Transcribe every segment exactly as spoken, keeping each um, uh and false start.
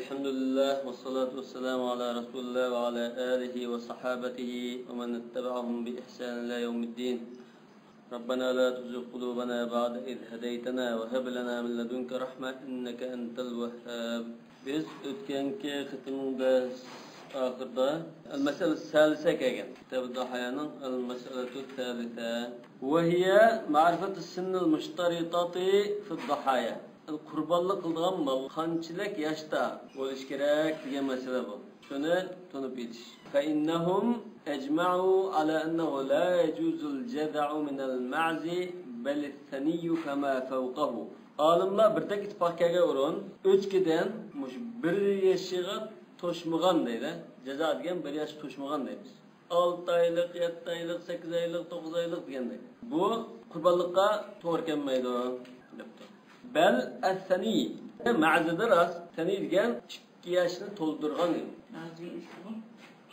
الحمد لله والصلاة والسلام على رسول الله وعلى آله وصحابته ومن اتبعهم بإحسان إلى يوم الدين. ربنا لا تزغ قلوبنا بعد إذ هديتنا وهب لنا من لدنك رحمة إنك أنت الوهاب. بىز ئۆتكەنكى قېتىمنىڭ دەرس ئاخىرىدا المسألة الثالثة كەلگەن. كىتاب الضحايانىڭ المسألة الثالثة وهي معرفة السن المشترطة في الضحايا. قۇربانلىق قىلىدىغان مال قانچىلىك ياشتا بولۇشى كېرەك دېگەن مەسىلە بۇ. شۇنى تونۇپ يېتىش. فإنهم أجمعوا على أنه لا يجوز الجذع من المعز بل الثني فما فوقه. ئالىملار بىردەك ئىتتىپاق كەلگەن ئورۇن، ئۆچكىدىن مۇشۇ بىر يېشىغا توشمىغان دەيدۇ. جەزا دېگەن بىر ياشقا توشمىغان دەيمىز. ئالتە ئايلىق، يەتتە ئايلىق، سەككىز ئايلىق، توققۇز ئايلىق دېگەندەك. بۇ قۇربانلىققا توغرا كەلمەيدۇ، دەپتۇ. بەل ئەسسەنى. مەزىدە راست، سەنى دېگەن ئىككى ياشنى تولدۇرغان دېگەن.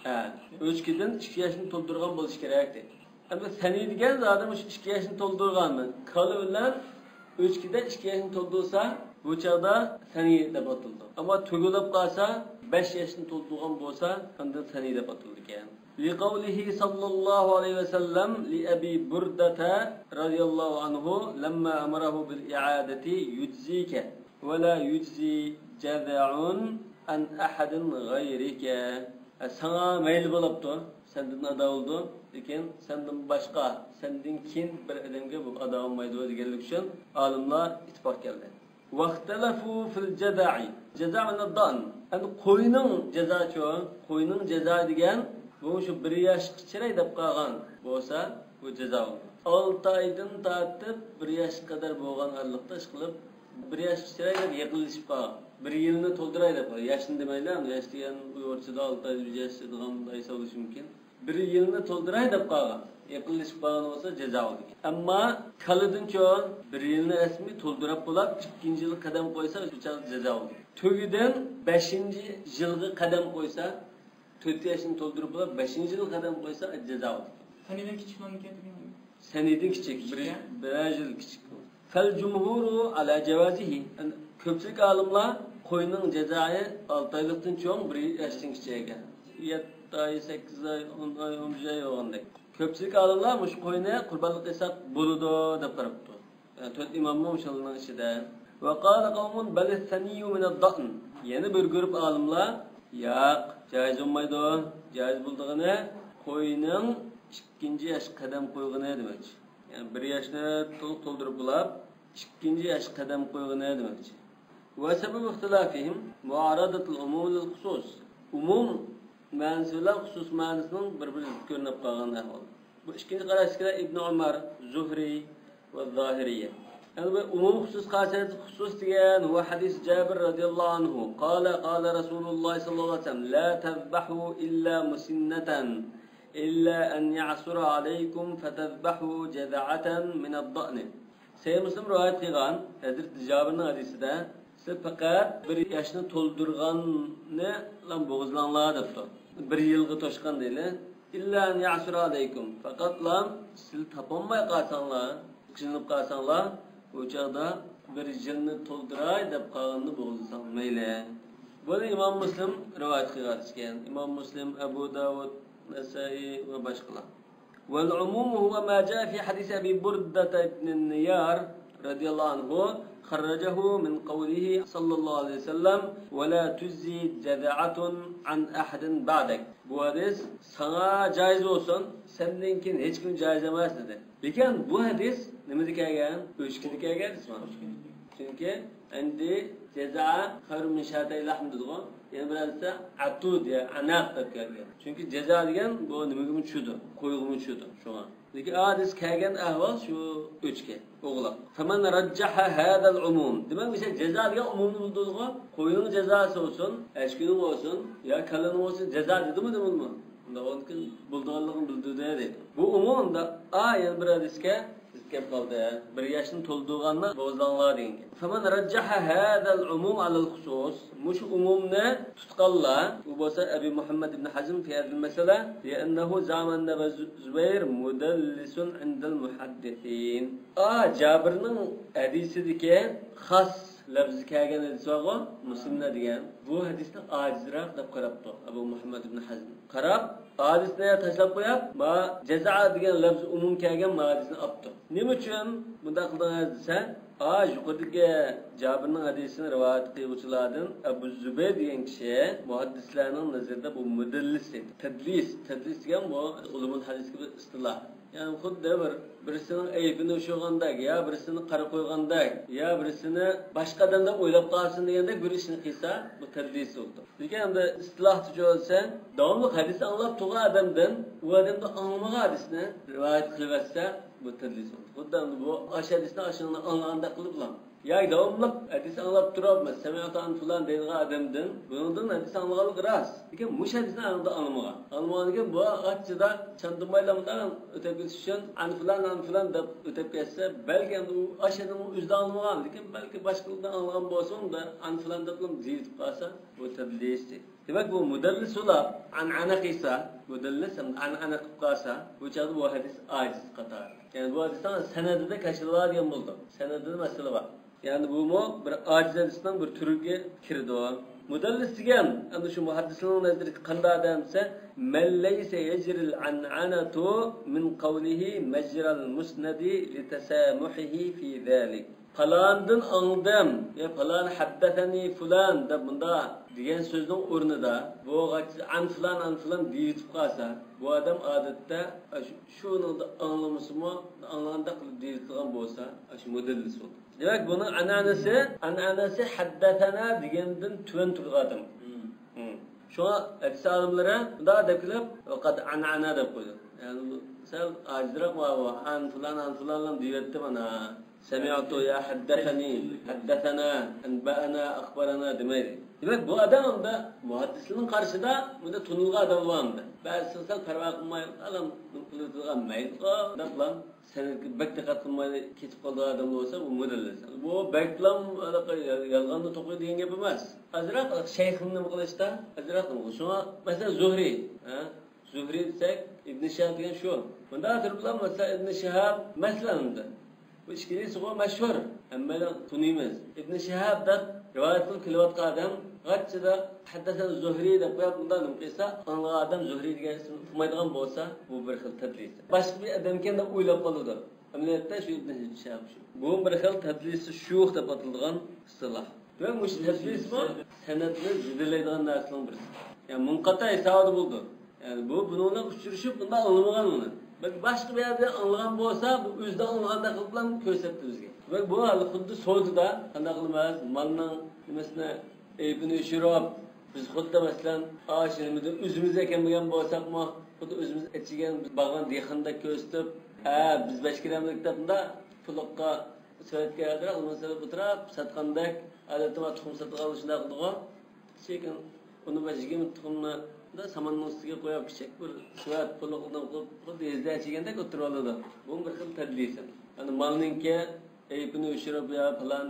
ھە، ئۆچكىدىن ئىككى ياشنى تولدۇرغان بولۇشى كېرەك دەيدۇ. ئەمدى سەنى دېگەن زادى مۇشۇ ئىككى ياشنى تولدۇرغاننى، كالا بىلەن ئۆچكىدە ئىككى ياشنى تولدۇرسا، بۇ چاغدا سەنى دەپ ئاتىلىدۇ. ئەمما تۈگىلىپ قالسا، بەش ياشنى تولدۇرغان بولسا، ئاندىن سەنى دەپ ئاتىلىدىكەن. لقوله صلى الله عليه وسلم لأبي بردة رضي الله عنه لما أمره بالإعادة يجزيك ولا يجزي جذع عن أحد غيرك. ساڭا مەيلى بولاپتۇ، سەندىن ئادا بولىدۇ، لېكىن سەندىن باشقا، سەندىن كېيىن بىر ئادەمگە بۇ ئادا بولمايدۇ دېگەنلىك ئۈچۈن ئالىملار ئىتتىپاق كەلدى. واختلفوا في الجذع. جذع من الضأن. ئەمدى قوينىڭ جەزاسىچۇ؟ قوينىڭ جەزا دېگەن، بۇ شۇ بىر ياشقا چىراي دەپ قالغان بولسا، بۇ جەزا بولىدۇ. ئالتە ئايدىن تارتىپ بىر ياشقا قەدەر بولغان ئارىلىقتا ئىشقىلىپ، بىر ياشقا چىراي دەپ يېقىنلىشىپ قالغان. بىر يىلنى تولدۇراي دەپ قالغان. ياشنى دېمەيلى، ياش دېگەن ئۇيغۇرچىدا ئالتە ئاي، بىر ياش دېگەن ئايسا بولۇشى مۇمكىن. بىر يىلنى تولدۇراي دەپ قالغان، يېقىنلىشىپ قالغان بولسا جازا بولىدىكەن. ئەمما كالىدىنچۇ، بىر يىلنى رەسمىي تولدۇرۇپ بولاپ، ئىككىنچى يىلغا قەدەم قويسا، شۇ چاغدا جازا بولىدىكەن. تۆگىدىن بەشىنچى يىلغا قەدەم قويسا، تۆت ياشنى تولدۇرۇپ بولاپ، بەشىنچى يىلغا قەدەم قويسا، جازا بولىدىكەن. سەنىدىن كىچىك مالمىكەن دېگەن؟ سەنىدىن كىچىك، بىر، بىرەر يىل كىچىك. فالجمهور على جوازه. كۆپچىلىك ئالىملار قوينىڭ جازاسى ئالتە ئايلىقتىن چوڭ، بىر ياشتىن كىچىك ئىكەن. يەتتە ئاي، سەككىز ئاي، ئون ئاي، ئون بەش ئاي بولغاندەك. كۆپچىلىك ئالىملار مۇشۇ قوينى قۇربانلىق قىلساق بولىدۇ دەپ قاراپتۇ. يەنى تۆت ئىماممۇ مۇشۇلارنىڭ ئىچىدە. وقال قوم بل الثني من الضأن. يەنە بىر گۇرۇپ ئالىملار، ياق، جايىز بولمايدۇ. جايىز بولىدىغىنى قوينىڭ ئىككىنچى ياشقا قەدەم قويغىنى دېمەكچى. يەنى بىر ياشنى تولۇق تولدۇرۇپ بولاپ، ئىككىنچى ياشقا قەدەم قويغىنى دېمەكچى. وسبب اختلافهم معارضة العموم للخصوص. ئومۇم مەنىسى بىلەن خۇسۇس مەنىسىنىڭ بىر-بىرى زىت كۆرۈنۈپ قالغان ئەھۋال. بۇ ئىككىنچى قاراشتىكىلەر ئىبن ئۆمەر، زۇھرى ۋە زاھىرىيە. يەنى بۇ ئومۇم خۇسۇس خاسىيەت، خۇسۇس دېگەن ۋە ھەدىس جابىر رەزىياللاھۇ ئەنھۇ. قال قال رسول الله صلى الله عليه وسلم لا تذبحوا إلا مسنة إلا أن يعسر عليكم فتذبحوا جذعة من الضأن. سەھىھ مۇسلىم رىۋايەت قىلغان ھەزرىتى جابىرنىڭ ھەدىسىدە، سىز پەقەت بىر ياشنى تولدۇرغاننى بوغۇزلاڭلار دەپتۇ. بىر يىلغا توشقان دەيلى. إلا أن يعسر عليكم. پەقەتلا سىز تاپالماي قالساڭلار، قىينىلىپ قالساڭلار، ئۇ چاغدا بىر يىلنى تولدۇراي دەپ قالغاننى بوغۇزلىساڭ مەيلى. بۇنى ئىمام مۇسلىم رىۋايەت قىلغان ئىكەن. ئىمام مۇسلىم، ئەبۇ داۋۇد، نەسائىي ۋە باشقىلار. والعموم هو ما جاء في حديث أبي بردة بن النيار رضي الله عنه خرجه من قوله صلى الله عليه وسلم ولا تجزي جذعة عن أحد بعدك. بۇ ھەدىس ساڭا جايىز بولسۇن، سەندىن كېيىن ھېچكىمگە جايىز ئەمەس دېدى. لېكىن بۇ ھەدىس نېمىدە كەلگەن؟ ئۆچكىدە كەلگەن دېسىمۇ. چۈنكى ئەندى جەزا خەيرۇ مىن شاتەي لەھم دېدىغۇ. يەنە بىر ھەدىستە ئەتۇد يا ئەناق دەپ كەلگەن. چۈنكى جەزا دېگەن بۇ نېمىگىمۇ چۈشىدۇ؟ قويغىمۇ چۈشىدۇ شۇڭا. لېكىن ھەدىس كەلگەن ئەھۋال شۇ ئۆچكە، ئوغلاق. فمن رجح هذا العموم. دېمەك، مىسال جەزا دېگەن ئومۇمنى بىلدۇرىدىغۇ. قوينىڭ جەزاسى بولسۇن، ئەشكىنىڭ بولسۇن، يا كالىنىڭ بولسۇن، جەزا دېدىمۇ، دېمىدىمۇ؟ ئۇنداق ئۇنىڭ بولىدىغانلىقىنى بىلدۈردى دەيدۇ. بۇ ئومۇم ئۇنداق، ئا، يەنە بىر ھەدىسكە زىت كەپ قالدى. بىر ياشنى تولدۇرغاندا بوغۇزلاڭلار دېگەن گەپ. فمن رجح هذا العموم على الخصوص. مۇشۇ ئومۇمنى تۇتقانلار، ئۇ بولسا ئەبى مۇھەممەد ئىبن ھەزم في هذه المسألة، لأنه زعم أن أبا الزبير مدلس عند المحدثين. ئا، جابىرنىڭ ھەدىسىدىكى خاس لەپزى كەلگەن ھەدىس بارغۇ، مۇسلىمدە دېگەن. بۇ ھەدىسنى ئاجىزراق دەپ قاراپتۇ ئەبۇ مۇھەممەد ئىبن ھەزم. قاراپ، ھەدىسنى تاشلاپ قويۇپ، ما جەزا دېگەن لەپزى ئومۇم كەلگەن ما ھەدىسنى ئاپتۇ. نېمە ئۈچۈن بۇنداق قىلدىڭىز دېسە، ئا، يۇقىرىدىكى جابىرنىڭ ھەدىسىنى رىۋايەت قىلغۇچىلاردىن ئەبۇ زۇبەير دېگەن كىشى مۇھەددىسلەرنىڭ نەزىرىدە بۇ مۇدەللىس ئىدى. تەدلىس، تەدلىس دېگەن بۇ ئۇلۇمۇل ھەدىسكە بىر ئىستىلاھ. يەنى خۇددى بىر، بىرسىنىڭ ئەيىبىنى يوشۇرغاندەك، يا بىرسىنى قارا قويغاندەك، يا بىرسىنى باشقا ئادەم دەپ ئويلاپ قالسۇن دېگەندەك بىر ئىشنى قىلسا، بۇ تەدلىس بولىدۇ. لېكىن ئەمدى ئىستىلاھتا چۈشۈرسە، داۋاملىق ھەدىس ئاڭلاپ تۇرغان ئادەمدىن ئۇ ئادەمدىن ئاڭلىمىغان ھەدىسنى رىۋايەت قىلىۋەتسە، بۇ تەدلىس بولىدۇ. خۇددى ئەمدى بۇ ئاشۇ ھەدىسنى ئاشۇنىڭدىن ئاڭلىغاندەك قىلىپلا. ياكى داۋاملىق ھەدىس ئاڭلاپ تۇرۇپ، مەسىلەن، سەمىئتۇ ئەن فۇلان دەيدىغان ئادەمدىن بۇنىڭدىن ھەدىس ئاڭلىغانلىقى راست. لېكىن مۇشۇ ھەدىسنى ئاڭلىدى ئاڭلىمىغان. ئاڭلىمىغاندىن كېيىن بۇ ئاچچىدا چاندۇرمايلا مۇنداق ئۆتۈپ كېتىش ئۈچۈن ئەن فۇلان، ئەن فۇلان دەپ ئۆتۈپ كەتسە، بەلكى ئەمدى ئۇ ئاشۇ ئادەمنىڭ ئۆزى ئاڭلىمىغان، لېكىن بەلكى باشقىلاردىن ئاڭلىغان بولسا، ئۇندا ئەن فۇلان دەپلا دېيىۋېتىپ قالسا، بۇ تەدلىس دەيدۇ. دېمەك، بۇ مۇدەللىسۇلار ئەنئەنە قىلسا، مۇدەللىس ھەم ئەنئەنە قىلىپ قالسا، بۇ چاغدا بۇ ھەدىس ئاجىز قاتار. يەنى بۇ ھەدىسنىڭ سەنەدىدە كەشىف بار دېگەن بولىدۇ. سەنەدىدە مەسىلە بار. يەنى بۇمۇ بىر ئاجىز ھەدىسنىڭ بىر تۈرىگە كىرىدۇ. مۇدەللىس دېگەن، ئەمدى شۇ مۇھەددىسنىڭ نەزىرىدە قانداق ئادەم دېسە، مەن لەيسە يەجرىل ئەنئەنەتۇ مىن قەۋلىھى مەجرەل مۇسنەدى لىتەسامۇھىھى فى زالىك. پالانىدىن ئاڭلىدىم، يا پالان ھەددەسەنى فۇلان دەپ مۇنداق دېگەن سۆزنىڭ ئورنىدا بۇ ئەن فۇلان، ئەن فۇلان دېيىۋېتىپ قالسا، بۇ ئادەم ئادەتتە شۇ، شۇنىڭدا ئاڭلىمىسىمۇ، ئاڭلىغاندەك قىلىپ دېيىۋېتىدىغان بولسا، شۇ مۇدەللىس بولىدۇ. دېمەك، بۇنىڭ ئەنئەنىسى، ئەنئەنىسى ھەددەسەنا دېگەندىن تۆۋەن تۇرغان ئادەم. شۇڭا ھەدىس ئالىملىرى مۇنداق دەپ كېلىپ، ۋەقەد ئەنئەنە دەپ قويدى. يەنى بۇ سەل ئاجىزراق بار بۇ. ئەن فۇلان، ئەن فۇلان دېيىۋەتتى مانا. سەمىئتۇ يا ھەددەسەنى، ھەددەسەنا، ئەنبەئەنا، ئەخبەرەنا دېمەيدۇ. دېمەك، بۇ ئادەم ئەمدى مۇھەددىسلەرنىڭ قارىشىدا بۇنداق تونۇلغان ئادەم بار ئەمدى. بەزىسى سەل پەرۋا قىلماي، ئادەم نېمە قىلىۋېتىدىغان مەيلى، دەپلا سەنەدكە بەك دىققەت قىلماي كېتىپ قالىدىغان ئادەم بولسا، بۇ مۇدەللىس. بۇ بەكلا ھېلىقى يالغاننى توقۇيدۇ دېگەن گەپ ئەمەس. ئازراق شەيخنى نېمە قىلىشتا، ئازراق نېمە قىلىش. شۇڭا، مەسىلەن، زۇھرى، ھە؟ زۇھرى دېسەك، ئىبن شىھاب دېگەن شۇ. مۇنداق تۇرۇپلا، مەسىلەن، ئىبن شىھاب، مەسىلەن، ئەمدى بۇ ئىككىلىسىغۇ مەشھۇر، ھەممەيلەن تونۇيمىز. ئىبن شىھاب دەپ رىۋايەت قىلىپ كېلىۋاتقان ئادەم غاچچىدا ھەددەسەنى زۇھرى دەپ قويۇپ، بۇنداق نېمە قىلسا، ئاڭلىغان ئادەم زۇھرى دېگەن ئىسىمنى ئۇقمايدىغان بولسا، بۇ بىر خىل تەدلىس. باشقا بىر ئادەمكەن دەپ ئويلاپ قالىدۇ. ئەمەلىيەتتە شۇ ئىبن شىھاب شۇ. بۇ بىر خىل تەدلىس شۇيۇخ دەپ ئاتىلىدىغان ئىستىلاھ. دېمەك، مۇشۇ تەدلىسمۇ سەنەدنى زېدىلەيدىغان نەرسىنىڭ بىرسى. يەنى مۇنقەتە ھېسابىدا بولىدۇ. يەنى بۇ بۇنىڭ بىلەن ئۇچرىشىپ، بۇنداق ئاڭلىمىغان ئۇنى. بەلكى باشقا بىر يەردە ئاڭلىغان بولسا، بۇ ئۆزىدە ئاڭلىغاندەك قىلىپ بىلەن كۆرسەتتى بىزگە. دېمەك، بۇ ھەل خۇددى سودىدا قانداق قىلىمىز؟ مالنىڭ نېمىسىنى، ئەيىبىنى يوشۇرۇپ، بىز خۇددى، مەسىلەن، ئاشۇ نېمىدىن ئۆزىمىز ئەكەلمىگەن بولساقمۇ، خۇددى ئۆزىمىز ئەچىگەن، بىز باغۋەن دېھقاندەك كۆرسىتىپ، ھە، بىز بەشكىرەملىك دەپ مۇنداق پۇلۇققا سۆۋەتكە ھازىر ئالما سېلىپ ئولتۇرۇپ ساتقاندەك، ئادەتتە تۇخۇم ساتىدىغان شۇنداق قىلىدىغۇ. لېكىن ئۇنى بىر يىگىرمە تۇخۇمنى ساماننىڭ ئۈستىگە قويۇپ، كىچىك بىر سۆۋەت پۇلۇقنى قىلىپ، خۇددى ھېزدە ئەچىگەندەك ئولتۇرۇۋالىدۇ. بۇمۇ بىر خىل تەدلىس. يەنى مالنىڭكى ئەيىبىنى يوشۇرۇپ، يا پالان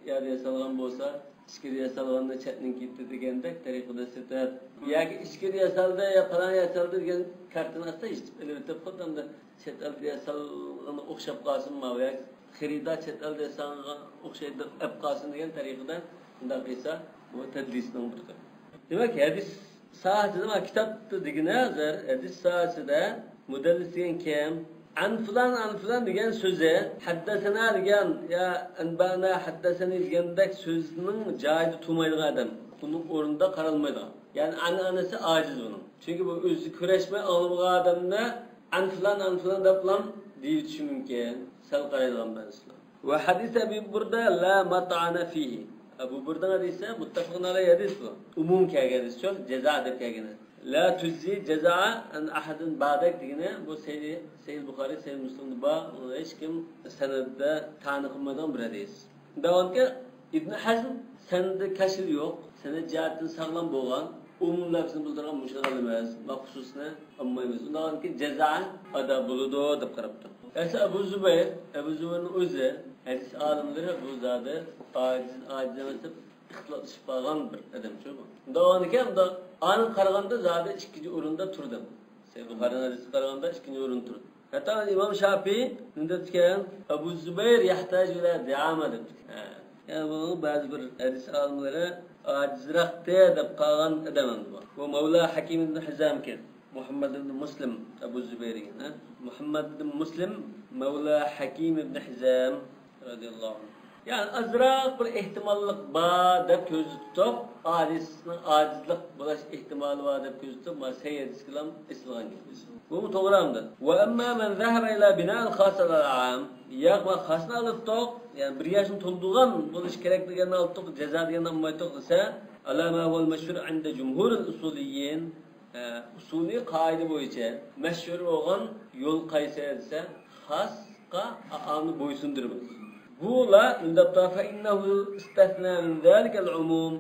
يەردە ياسالغان بولسا، ئىچكىرى ياسالغاننى چەتنىڭ كېتى دېگەندەك تەرىقىدە سېتىپ، ياكى ئىچكىرى ياسالدى يا پالان ياسالدى دېگەن كارتىنى ئاستا يېتىپ ئېلىۋېتىپ، خۇددى ئەمدى چەت ئەلدە ياسالغىنىغا ئوخشاپ قالسۇن، ماۋۇ ياكى خېرىدار چەت ئەلدە ياسالغان ئوخشايدۇ دەپ قالسۇن دېگەن تەرىقىدە بۇنداق قىلسا، بۇ تەدلىسنىڭ بىر خىلى. دېمەك، ھەدىس ساھەسىدە، مانا كىتابتا دېگىنى ھازىر، ھەدىس ساھەسىدە مۇدەللىس دېگەن كىم؟ ئەن فۇلان، ئەن فۇلان دېگەن سۆزى، ھەددەسەنا دېگەن يا ئەنبەئەنا، ھەددەسەنى دېگەندەك سۆزنىڭ جايىدا تۇرمايدىغان ئادەم، ئۇنىڭ ئورنىدا قارالمايدىغان. يەنى ئەنئەنىسى ئاجىز ئۇنىڭ. چۈنكى بۇ ئۆزى كۆرۈشمەي ئاڭلىمىغان ئادەمنى ئەن فۇلان، ئەن فۇلان دەپلا دېيىۋېتىشى مۇمكىن. سەل قارايدىغان بولسىلا. ۋە ھەدىس ئەبى بۇردە لا مەتئەنە فىھى. ئەبۇ بۇردىنىڭ ھەدىسى مۇتتەفىقۇن ئەلەيھى ھەدىس بۇ. ئومۇم كەلگەن ھەدىس شۇ، جەزا دەپ كەلگەن. لا تۇجزى جەزا ئەن ئەھەدىن بەئدەك دېگىنى بۇ سەھىھ، سەھىھ بۇخارى، سەھىھ مۇسلىمدا بار. ئۇنى ھېچكىم سەنەددە تەنى قىلمايدىغان بىر ھەدىس. دەۋاتكەن ئىبن ھەزم سەندە كەشف يوق، سەنەد جەھەتتىن ساغلام بولغان، ئومۇم لەپزىنى بىلدۈرگەن مۇشۇنداق ئەمەس، مەخسۇسنى ئالمايمىز. ئۇنداغانكى جەزا ئادا بولىدۇ دەپ قاراپتۇ. ئەسلى ئەبۇ زۇبەير، ئەبۇ زۇبەيرنىڭ ئۆزى، ھەدىس ئالىملىرى بۇ زادى ئاجىز، ئاجىز ئەمەس دەپ ئىختىلاپلىشىپ قالغان بىر ئادەمچۇ بۇ. ئۇنداغانكى ئۇندا ئاڭا قارىغاندا زادى ئىككىنچى ئورۇندا تۇردى. سەھىھ بۇخارىنىڭ ھەدىسىگە قارىغاندا ئىككىنچى ئورۇندا تۇردى. ھەتتا ئىمام شافىي نېمە دەپتىكەن؟ ئەبۇ زۇبەير يەھتاجۇ ئىلە دىئامە دەپتىكەن. ھە. يەنى بۇنىڭ بەزى بىر ھەدىس ئالىملىرى ئاجىزراقتى دەپ قالغان ئادەم بۇ. بۇ مەۋلا ھەكىم ئىبن ھىزامكەن. مۇھەممەد ئىبن مۇسلىم ئەبۇ زۇبەيرگە، ھە؟ مۇھەممەد ئىبن مۇسلىم مەۋلا ھەكىم ئىبن ھىزام رەزىياللاھۇ ئەنھۇ. يەنى ئازراق بىر ئېھتىماللىق بار دەپ كۆزدە تۇتۇپ، ھەدىسنىڭ ئاجىزلىق بولۇش ئېھتىمالى بار دەپ كۆزدە تۇتۇپ، مانا سەھىھ ھەدىسكىلا ئېسىلغان گەپ. بۇمۇ توغرا ئەمدى. وَأَمَّا مَنْ ذَهَبَ إِلَى بِنَاءِ الْخَاصِّ عَلَى الْعَامِّ، ياق، مانا خاسنى ئالاتتۇق، يەنى بىر ياشنى تولدۇرغان بولۇش كېرەك دېگەننى ئالاتتۇق، جازا دېگەننى ئالمايتتۇق دېسە، عَلَى مَا هُوَ الْمَشْهُورُ عِنْدَ جُمْهُورِ الْأُصُولِيِّينَ، ئە، ئۇسۇلىي قائىدە بويىچە مەشھۇر بولغان يول قايسى دېسە، خاسقا ئامنى بويسۇندۇرىمىز. بۇلا ئۇنداقتا، فَإِنَّهُ اسْتَثْنَى مِنْ ذَلِكَ الْعُمُومَ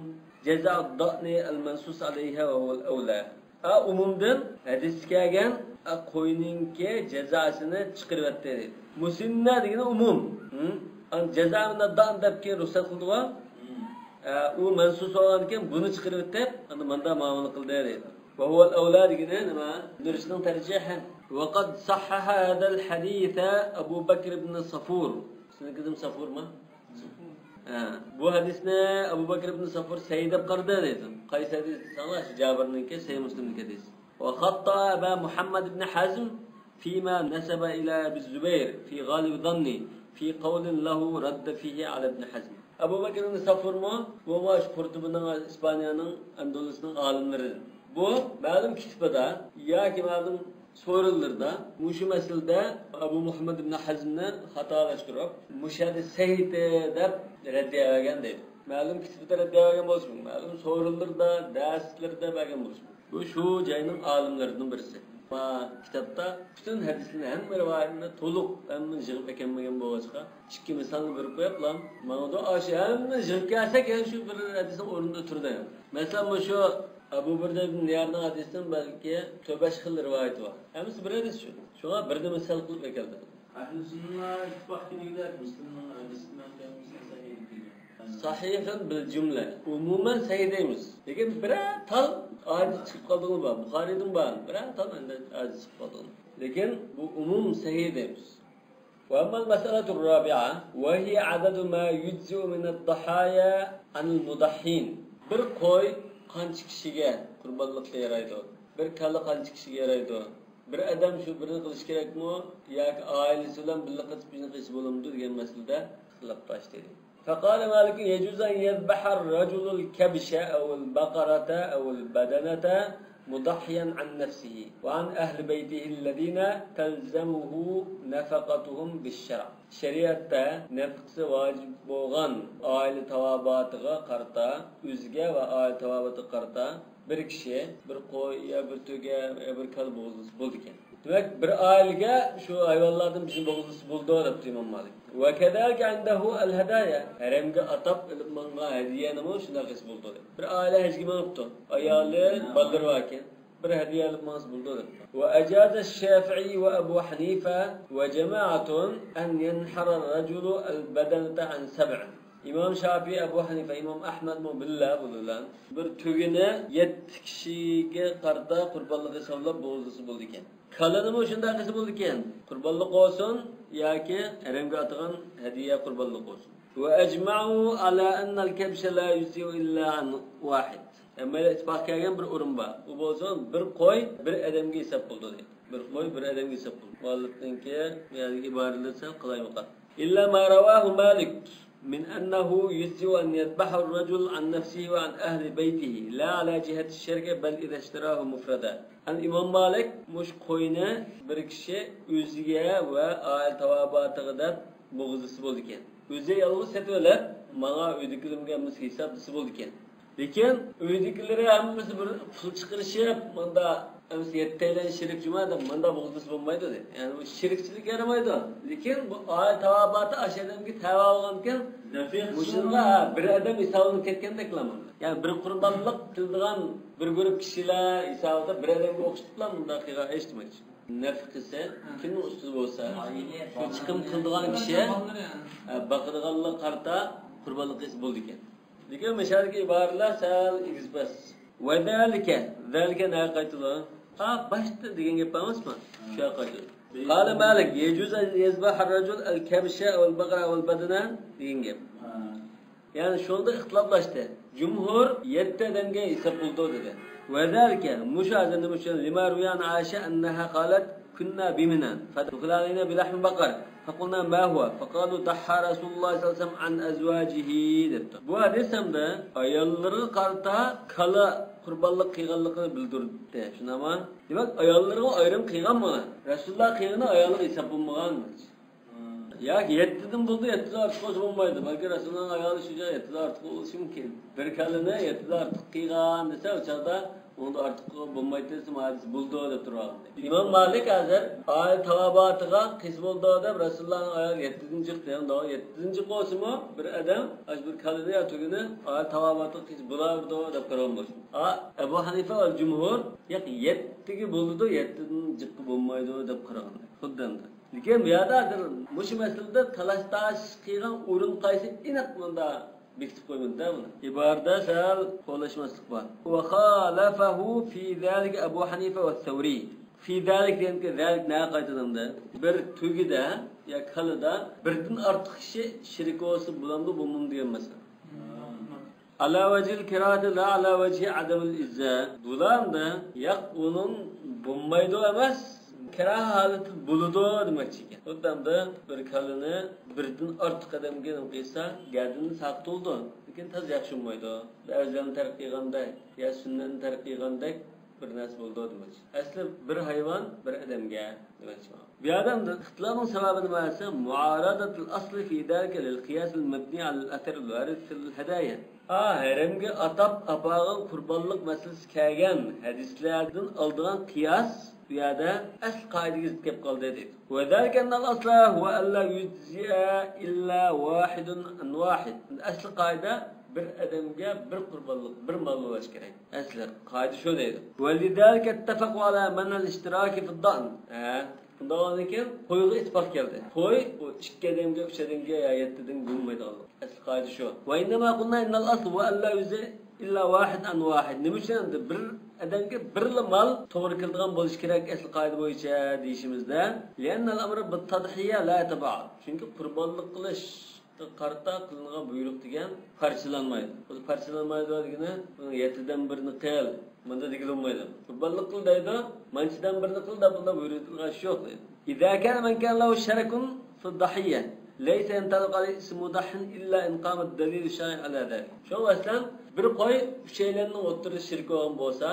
جَزَعَ الضَّأْنِ الْمَنْصُوصِ عَلَيْهَا وَهُوَ الْأَوْلَى. ئا، ئومۇمدىن ھەدىستە كەلگەن، ئا، قوينىڭكى جازاسىنى چىقىرىۋەتتى دەيدۇ. مۇسىننە دېگىنى ئومۇم. ھە؟ ئانا جازا مىنەد دەئن دەپكەن رۇخسەت قىلدىغۇ. ئا، ئۇ مەنسۇس بولغاندىكىن بۇنى چىقىرىۋېتىپ، ئانا ماندا مۇئامىلە قىلدى دەيدۇ. وَهُوَ الْأَوْلَى دېگىنى نېمە؟ نۇرىسنىڭ تەرجىھى. وَقَدْ صَحَّحَ هَذَا الْحَدِيثَ أَبُو بَكْرِ بْنِ صَفُورَ. سېنىڭكىدىن سافۇرمۇ؟ ھە. بۇ ھەدىسنى ئەبۇ بەكىر ئىبن سافۇر سەھىھ دەپ قارىدى دەيدۇ. قايسى ھەدىس دېسەڭلار، شۇ جابىرنىڭكى، سەھىھ مۇسلىمدىكى ھەدىس. وَخَطَّأَ أَبَا مُحَمَّدَ بْنِ حَزْمَ فِيمَا نَسَبَ إِلَى أَبِي الزُّبَيْرِ فِي غَالِبِ ظَنِّي فِي قَوْلٍ لَهُ رَدَّ فِيهِ عَلَى ابْنِ حَزْمٍ. ئەبۇ بەكىر ئىبن سافۇرمۇ، بۇ مۇشۇ قۇرتۇبىنىڭ، ئىسپانىيەنىڭ، ئەندۇلۇسنىڭ ئالىملىرىدىن. بۇ مەلۇم كىتابىدا ياكى مەلۇم سورۇنلىرىدا مۇشۇ مەسىلىدە ئەبۇ مۇھەممەد ئىبن ھەزمنى خاتالاشتۇرۇپ، مۇشۇ ھەدىس سەھىھتى دەپ رەددىيە بەرگەن دەيدۇ. مەلۇم كىتابىدا رەددىيە بەرگەن بولۇشى مۇمكىن. مەلۇم سورۇنلىرىدا، دەرسلىرىدە بەرگەن بولۇشى مۇمكىن. بۇ شۇ جاينىڭ ئالىملىرىدىن بىرسى. ما كىتابتا پۈتۈن ھەدىسلەرنى، ھەممە رىۋايەتنى تولۇق، ھەممىنى يىغىپ ئەكەلمىگەن بولغاچقا، ئىككى مىسالنى بېرىپ قويۇپلا ماڭىدۇ. ئاشۇ ھەممىنى يىغىپ كەلسەك، يەنە شۇ بىر ھەدىسنىڭ ئورنىدا تۇرىدۇ. مەسىلەن، مۇشۇ ئەبۇ بۇردە ئىبن نىيارنىڭ ھەدىسىدىن بەلكى تۆت بەش خىل رىۋايىتى بار. ھەممىسى بىر ھەدىس شۇ. شۇڭا بىرنى مىسال قىلىپ ئەكەلدى. ئەھلى سۈننە ئىتتىپاق دېگەندەك مۇسلىمنىڭ ھەدىسىنى مەن قىلمىسا سەھىھ دېگەن. سەھىھۇن بىل جۈملە. ئومۇمەن سەھىھ دەيمىز. لېكىن بىرەر تال ئاجىز چىقىپ قالدىغىنى بار. بۇخارىدىن بار. بىرەر تال ئەندى ئاجىز چىقىپ قالدىغىنى. لېكىن بۇ ئومۇم سەھىھ دەيمىز. وأما المسألة الرابعة وهي عدد ما يجزئ من الضحايا عن المضحين. بىر قوي قانچە كىشىگە قۇربانلىققا يارايدۇ؟ بىر كالا قانچە كىشىگە يارايدۇ؟ بىر ئادەم شۇ بىرنى قىلىشى كېرەكمۇ ياكى ئائىلىسى بىلەن بىللە قېتىپ بىرنى قىلسا بولامدۇ دېگەن مەسىلىدە خىلاپ باشلىدى. فقال مالك يجوز أن يذبح الرجل الكبش أو البقرة أو البدنة مضحيا عن نفسه وعن أهل بيته الذين تلزمه نفقتهم بالشرع. شەرىئەتتە نەپقىسى ۋاجىپ بولغان ئائىلە تاۋابىئاتىغا قارىتا، ئۆزىگە ۋە ئائىلە تاۋابىئاتىغا قارىتا بىر كىشى بىر قوي يا بىر تۆگە يا بىر كالا بوغۇزلىسا بولىدىكەن. دېمەك، بىر ئائىلىگە شۇ ھايۋانلاردىن بىرنى بوغۇزلىسا بولىدۇ دەپتۇ ئىمام مالىك. وكذلك عنده الهدايا. ھەرەمگە ئاتاپ ئېلىپ ماڭغان ھەدىيەنىمۇ شۇنداق قىلسا بولىدۇ دەپ. بىر ئائىلە ھەجگە مېڭىپتۇ. ئايالى، بالىلىرى باركەن. بىر ھەدىيە ئېلىپ ماڭسا بولىدۇ دەپتۇ. وأجاز الشافعي وأبو حنيفة وجماعة أن ينحر الرجل البدنة عن سبع. ئىمام شافىئىي، ئەبۇ ھەنىفە، ئىمام ئەھمەدمۇ بىللە بۇ بىلەن بىر تۆگىنى يەتتە كىشىگە قارىتا قۇربانلىق ھېسابلاپ بوغۇزلىسا بولىدىكەن. كالىنىمۇ شۇنداق قىلسا بولىدىكەن. قۇربانلىق بولسۇن ياكى ھەرەمگە ئاتىغان ھەدىيە قۇربانلىق بولسۇن. وأجمعوا على أن الكبش لا يجزئ إلا عن واحد. ھەممەيلەن ئىتتىپاق كەلگەن بىر ئورۇن بار. ئۇ بولسۇن بىر قوي بىر ئادەمگە ھېساب بولىدۇ دەيدۇ. بىر قوي بىر ئادەمگە ھېساب بولىدۇ. مۇئەللىپنىڭكى بۇ يەردىكى ئىبارىلىرى سەل قالايمىقان. إلا ما رواه مالك من أنه يجزئ أن يذبح الرجل عن نفسه وعن أهل بيته لا على جهة الشرك بل إذا اشتراه مفردا. ئەمدى ئىمام مالىك مۇشۇ قوينى بىر كىشى ئۆزىگە ۋە ئائىلە تاۋابىئاتىغا دەپ بوغۇزلىسا بولىدىكەن. ئۆزى يالغۇز سېتىۋېلىپ، ماڭا ئۆيدىكىلىرىمگە ھەممىسى ھېساب دېسە بولىدىكەن. لېكىن ئۆيدىكىلىرى ھەممىسى بىر پۇل چىقىرىشىپ، ماندا ھەممىسى يەتتەيلەن شېرىك جۇما دەپ ماندا بوغۇزلىسا بولمايدۇ دەيدۇ. يەنى بۇ شېرىكچىلىك يارىمايدۇ. لېكىن بۇ ئائىلە تاۋابىئاتى ئاشۇ ئادەمگە تەۋە بولغانكەن، مۇشۇنىڭغا بىر ئادەم ھېسابلىنىپ كەتكەندەكلا ماندا. يەنى بىر قۇربانلىق قىلىدىغان بىر گۇرۇپ كىشىلەر ھېسابىدا بىر ئادەمگە ئوخشىتىپلا مۇنداق قىلغان ئىش دېمەكچى. نەفقىسى كىمنىڭ ئۈستىدە بولسا، شۇ چىقىم قىلىدىغان كىشى، ئە، باقىدىغانلىققا قارىتا قۇربانلىق قىلسا بولىدىكەن. لېكىن مۇشۇ يەردىكى ئىبارىلەر سەل ئېگىز-پەس. وذلك، ذلك نەگە قايتىدۇ؟ ھا، باشتا دېگەن گەپ بار ئەمەسمۇ؟ شۇ يەرگە قايتىدۇ. قال مالك يجوز أن يذبح الرجل الكبش أو البقرة أو البدنة دېگەن گەپ. يەنى شۇنىڭدا ئىختىلاپلاشتى. جۇمھۇر يەتتە ئادەمگە ھېساب بولىدۇ دېدى. وذلك، مۇشۇ ھازىر نېمە ئۈچۈن؟ لما روي عن عائشة أنها قالت: كنا بمنى فدخل علينا بلحم بقر فقلنا ما هو فقالوا ضحى رسول الله صلى الله عليه وسلم عن أزواجه دەپتۇ. بۇ ھەدىس ھەمدە ئاياللىرىغا قارىتا كالا قۇربانلىق قىلغانلىقىنى بىلدۈردى. شۇنداقمۇ؟ دېمەك، ئاياللىرىغا ئايرىم قىلغان بۇلار. رەسۇلۇللا قىلغىنى ئايالىغا ھېساب بولمىغان. ياكى يەتتىدىن بولدى، يەتتىدىن ئارتۇق بولسا بولمايدۇ. بەلكى رەسۇلۇللانىڭ ئايالى شۇ چاغ يەتتىدىن ئارتۇق بولۇشى مۇمكىن. بىر كالىنى يەتتىدىن ئارتۇق قىلغان دېسە، ئۇ چاغدا ئۇنىڭدا ئارتۇق بولمايدۇ دېسە، ھەدىس بولىدۇ دەپ تۇرغان. ئىمام مالىك ھازىر ئائىلە تاۋابىئاتىغا قىلسا بولىدۇ دەپ، رەسۇلۇللانىڭ ئايالى يەتتىدىن جىق دېگەن، يەتتىدىن جىق بولسىمۇ، بىر ئادەم ئاشۇ بىر كالىنى يا تۆگىنى ئائىلە تاۋابىئاتىغا قىلسا بولىدۇ دەپ قارىغان بولسۇن. ئەبۇ ھەنىفە ۋە جۇمھۇر ياق، يەتتىگە بولىدۇ، يەتتىدىن جىققا بولمايدۇ دەپ قارىغان. خۇددى ئەمدى. لېكىن بۇ يەردە ھازىر مۇشۇ مەسىلىدە تالاش-تارتىش قىلغان ئورۇن قايسى، ئېنىق مۇندا بېكىتىپ قويمىدى-دە بۇنى. ئىبارىدە سەل قولاشماسلىق بار. وخالفه في ذلك أبو حنيفة والثوري. في ذلك دېگەنكى، ذلك نەگە قايتىدۇ؟ بىر تۆگىدە يا كالىدا بىردىن ئارتۇق كىشى شېرىك بولسا بولامدۇ، بولمامدۇ دېگەن مەسىلە. على وجه الكراهة لا على وجه عدم الإجزاء. بۇلاردا ياق، ئۇنىڭ بولمايدۇ ئەمەس، كىراھە ھالىتى بولىدۇ دېمەكچى ئىكەن. خۇددى ئەمدى بىر كالىنى بىردىن ئارتۇق ئادەمگە نېمە قىلسا، گەدىنى ساقىت بولىدۇ، لېكىن تازا ياخشى بولمايدۇ. ئەۋزەلنى تەرك قىلغاندەك يا سۈننەتنى تەرك قىلغاندەك بىر نەرسە بولىدۇ دېمەكچى. ئەسلى بىر ھايۋان بىر ئادەمگە دېمەكچى. بۇ يەردە ئەمدى ئىختىلاپنىڭ سەۋەبى نېمە دېسە، معارضة الأصل في ذلك للقياس المبني على الأثر الوارد في الهدايا. ئا، ھەرەمگە ئاتاپ ئاپارغان قۇربانلىق مەسىلىسى كەلگەن ھەدىسلەردىن ئالىدىغان قىياس بۇ يەردە ئەسلى قائىدىگە زىت كەپ قالدى دەيدۇ. وذلك أن الأصل هو ألا يجزئ إلا واحد عن واحد. ئەسلى قائىدە بىر ئادەمگە بىر قۇربانلىق، بىر مال بولۇشى كېرەك. ئەسلى قائىدە شۇ دەيدۇ. ولذلك اتفقوا على منع الاشتراك في الضأن. ھە، بۇنداق بولغاندىكىن قويغا ئىتتىپاق كەلدى. قوي، ئۇ ئىككى ئادەمگە، ئۈچ ئادەمگە يا يەتتە ئادەمگە بولمايدىغانلىق. ئەسلى قائىدە شۇ. وإنما قلنا إن الأصل هو ألا يجزئ إلا واحد عن واحد. نېمە ئۈچۈن ئەمدى بىر ئادەمگە بىرلا مال توغرا كېلىدىغان بولۇشى كېرەك ئەسلى قائىدە بويىچە دېيىشىمىزدە، لأن الأمر بالتضحية لا يتباعد. چۈنكى قۇربانلىق قىلىش قارىتا قىلىنغان بۇيرۇق دېگەن پارچىلانمايدۇ. بۇ پارچىلانمايدۇ دېگىنى، بۇنىڭ يەتتىدىن بىرنى قىل، مۇنداق دېگىلى بولمايدۇ. قۇربانلىق قىل دەيدۇ، مانچىدىن بىرنى قىل دەپ بۇنداق بۇيرۇق قىلغان ئىش يوق دەيدۇ. إذا كان من كان له شرك في الضحية ليس ينطبق عليه اسم مضح إلا إن قام الدليل الشرعي على ذلك. شۇڭا مەسىلەن، بىر قوي ئۈچەيلەننىڭ ئوتتۇرىدا شېرىك بولغان بولسا،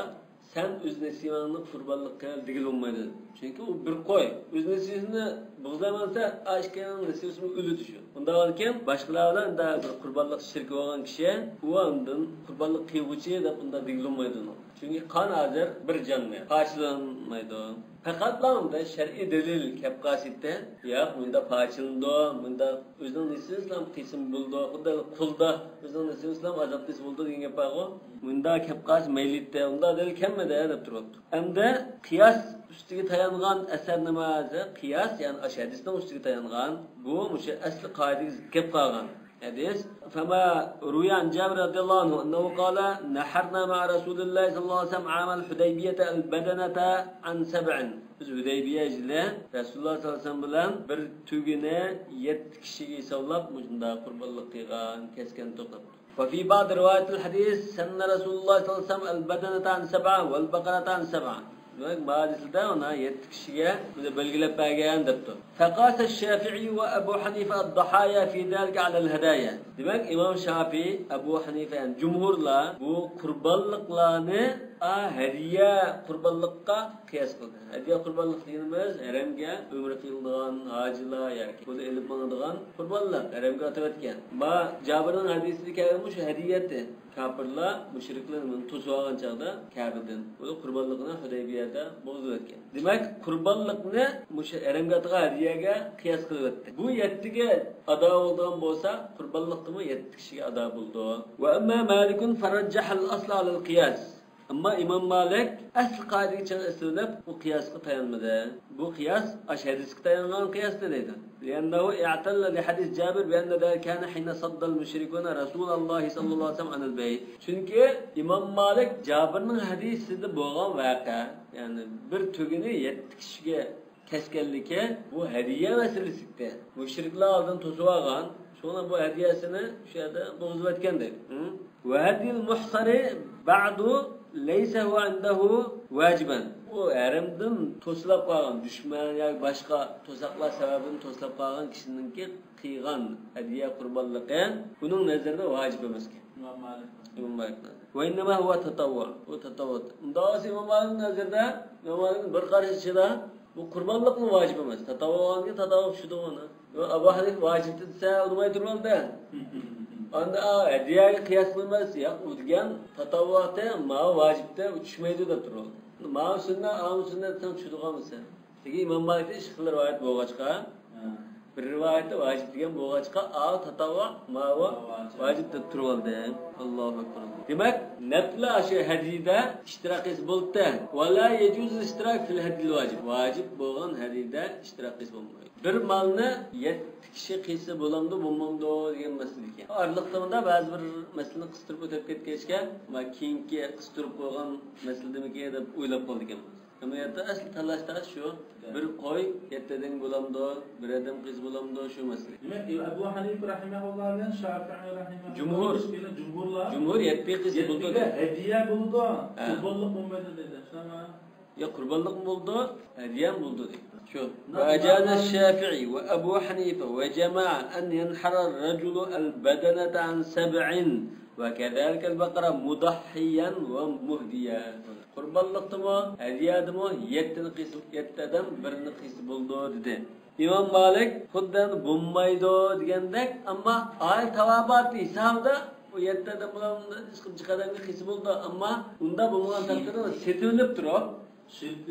سەن ئۆز نېسىۋەڭنى قۇربانلىق قىل دېگىلى بولمايدۇ. چۈنكى ئۇ بىر قوي. ئۆز نېسىۋىسىنى بوغۇزلايمەن دېسە، ئا ئىككىنىڭ نېسىۋىسىمۇ ئۆلىدۇ شۇ. ئۇنداق بولغاندىكىن باشقىلار بىلەن ئۇنداق بىر قۇربانلىق شېرىكى بولغان كىشى، ئۇ ئاندىن قۇربانلىق قىلغۇچى دەپ ئۇنداق دېگىلى بولمايدۇ ئۇنىڭ. چۈنكى قان ھازىر بىر جاننى پارچىلانمايدۇ. پەقەتلا ئۇندا شەرئىي دەلىل كەپ قالسىدى، ياق، مۇنداق پارچىلىنىدۇ، مۇنداق ئۆزىنىڭ نېسىۋىسىلا قىلسىمۇ بولىدۇ، خۇددى قۇلدا ئۆزىنىڭ نېسىۋىسىلا ئازاد قىلسا بولىدۇ دېگەن گەپ بارغۇ. مۇنداق كەپ قالسا مەيلى ئىدى، ئۇنداق دەل كەلمىدى دەپ تۇرۇپتۇ. ئەمدى قىياس ئۈستىگە تايانغان ئەسەر نېمە دېسە، قىياس، يەنى ئاشۇ ھەدىسنىڭ ئۈستىگە تايانغان، بۇ مۇشۇ ئەسلى قائىدىگە زىت كەپ قالغان ھەدىس. فما روي عن جابر رضي الله عنه أنه قال: نحرنا مع رسول الله صلى الله عليه وسلم عام الحديبية البدنة عن سبع. بىز ھۇدەيبىيە يىلى رەسۇلۇللا ساللاللاھۇ ئەلەيھى ۋەسەللەم بىلەن بىر تۆگىنى يەتتە كىشىگە ھېسابلاپ مۇشۇنداق قۇربانلىق قىلغان، كەسكەن توقلاپ. وفي بعض روايات الحديث سن رسول الله صلى الله عليه وسلم البدنة عن سبعة والبقرة عن سبعة. دېمەك، ما ھەدىسىدە ئۇنى يەتتە كىشىگە بىلگىلەپ بەرگەن دەپتۇ. فقاس الشافعي وأبو حنيفة الضحايا في ذلك على الهدايا. دېمەك، ئىمام شافىي، ئەبۇ ھەنىفە، يەنى جۇمھۇرلار بۇ قۇربانلىقلارنى، ئا، ھەدىيە قۇربانلىققا قىياس قىلدى. ھەدىيە قۇربانلىق دېگىنىمىز ھەرەمگە ئۆمرە قىلىنىدىغان ھاجىلار ياكى بۇنى ئېلىپ ماڭىدىغان قۇربانلار ھەرەمگە ئاتىۋەتكەن. ما جابىرنىڭ ھەدىسىدە كەلگەن مۇشۇ ھەدىيەتى. كاپىرلار، مۇشرىكلار بۇنى توسۇۋالغان چاغدا كەبىدىن، بۇ قۇربانلىقنى ھۇدەيبىيەدە بوغۇزلىۋەتكەن. دېمەك، قۇربانلىقنى مۇشۇ ھەرەمگە ئاتىغان ھەدىيەگە قىياس قىلىۋەتتى. بۇ يەتتىگە ئادا بولىدىغان بولسا، قۇربانلىقتىمۇ يەتتە كىشىگە ئادا بولىدۇ. وأما مالك فرجح الأصل على القياس. ئەمما ئىمام مالىك ئەسلى قائىدىگە چىڭ ئېسىلىنىپ، ئۇ قىياسقا تايانمىدى. بۇ قىياس ئاشۇ ھەدىسكە تايانغان قىياس دەيدۇ. لأنه اعتل لحديث جابر بأن ذلك كان حين صد المشركون رسول الله صلى الله عليه وسلم عن البيت. چۈنكى ئىمام مالىك جابىرنىڭ ھەدىسىدە بولغان ۋەقە، يەنى بىر تۆگىنى يەتتە كىشىگە كەسكەنلىكى بۇ ھەدىيە مەسىلىسى ئىدى. مۇشرىكلار ئالدىن توسۇۋالغان، شۇڭا بۇ ھەدىيەسىنى شۇ يەردە بولغۇزۇۋەتكەن دەيدۇ. ھە؟ وهدي المحصر بعد ليس هو عنده واجبا. ئۇ ھەرەمدىن توسۇلۇپ قالغان، دۈشمەن ياكى باشقا توساقلار سەۋەبىدىن توسۇلۇپ قالغان كىشىنىڭكى قىلغان ھەدىيە قۇربانلىقى ئۇنىڭ نەزىرىدە ۋاجىپ ئەمەسكەن. ئىمام مالىك. ئىمام مالىك نەزىرىدە. وإنما هو تطوع. ئۇ تاتەۋۋۇ. ئۇنداق بولسا ئىمام مالىك نەزىرىدە، ئىمام مالىكنىڭ بىر قارىشى ئىچىدە بۇ قۇربانلىقمۇ ۋاجىپ ئەمەس. تاتەۋۋۇ بولغاندىن كېيىن تاتەۋۋۇ چۈشىدۇ ئۇنى. ئەبۇ ھەنىفە ۋاجىپ دېسە، ئۇنىماي تۇرۇۋالدى. ئاندا، ئا، ھەدىيەگە قىياس قىلماس، ياق، ئۇ دېگەن تاتەۋۋۇ، ماۋۇ ۋاجىپتە، ئۇ چۈشمەيدۇ دەپ تۇرۇۋالدى. ماۋۇ سۈننەت، ئاۋۇ سۈننەت دېسەڭ چۈشىدىغان بولسا. لېكىن ئىمام مالىكتا ئىككى خىل رىۋايەت بولغاچقا، ھە، بىر رىۋايەتتە ۋاجىپ دېگەن بولغاچقا، ئاۋۇ تاتەۋۋۇ، ماۋۇ ۋاجىپ. ۋاجىپ دەپ تۇرۇۋالدى. ئاللاھۇ ئەكبەر. دېمەك، نەپلى ئاشۇ ھەدىيىدە ئىشتىراك قىلسا بولدى. ولا يجوز الاشتراك في الهدي الواجب. ۋاجىپ بولغان ھەدىيىدە ئىشتىراك قىلسا بولمايدۇ. بىر مالنى يەتتە كىشى قىلسا بولامدۇ، بولمامدۇ دېگەن مەسىلە ئىكەن. ئارىلىقتا مۇندا بەزى بىر مەسىلىنى قىستۇرۇپ ئۆتۈپ كەتكەچكە، ما كېيىنكى قىستۇرۇپ قويغان مەسىلىدىمىكىن دەپ ئويلاپ قالىدىكەنمىز. ئەمەلىيەتتە ئەسلى تاللاش تاش شۇ. بىر قوي يەتتە ئادەم بولامدۇ، بىر ئادەم قىلسا بولامدۇ، شۇ مەسىلە. دېمەك، ئەبۇ ھەنىفە رەھىمەھۇللا بىلەن شافىئى رەھىمەھۇللا، جۇمھۇر. جۇمھۇرلار يەتتە قىلسا بولىدۇ. يەتتىگە ھەدىيە بولىدۇ، ھە، قۇربانلىق بولمايدۇ دەيدۇ. شۇنداقمۇ؟ يا قۇربانلىقمۇ بولىدۇ، ھەدىيەمۇ بولىدۇ دەيدۇ. شۇ. وأجاز الشافعي وأبو حنيفة وجماعة أن ينحر الرجل البدنة عن سبع وكذلك البقرة مضحيا ومهديا. قۇربانلىقتىمۇ، ھەدىيەدىمۇ يەتتىنى قىلسا، يەتتە ئادەم بىرنى قىلسا بولىدۇ دېدى. ئىمام مالىك خۇددى بولمايدۇ دېگەندەك، ئەمما ئائىلە تاۋابىئاتى ھېسابىدا بۇ يەتتە ئادەم بىلەن ھېچقىلىپ جىق ئادەمگە قىلسا بولىدۇ، ئەمما ئۇنداق بولمىغان تەقدىردە سېتىۋېلىپ تۇرۇپ،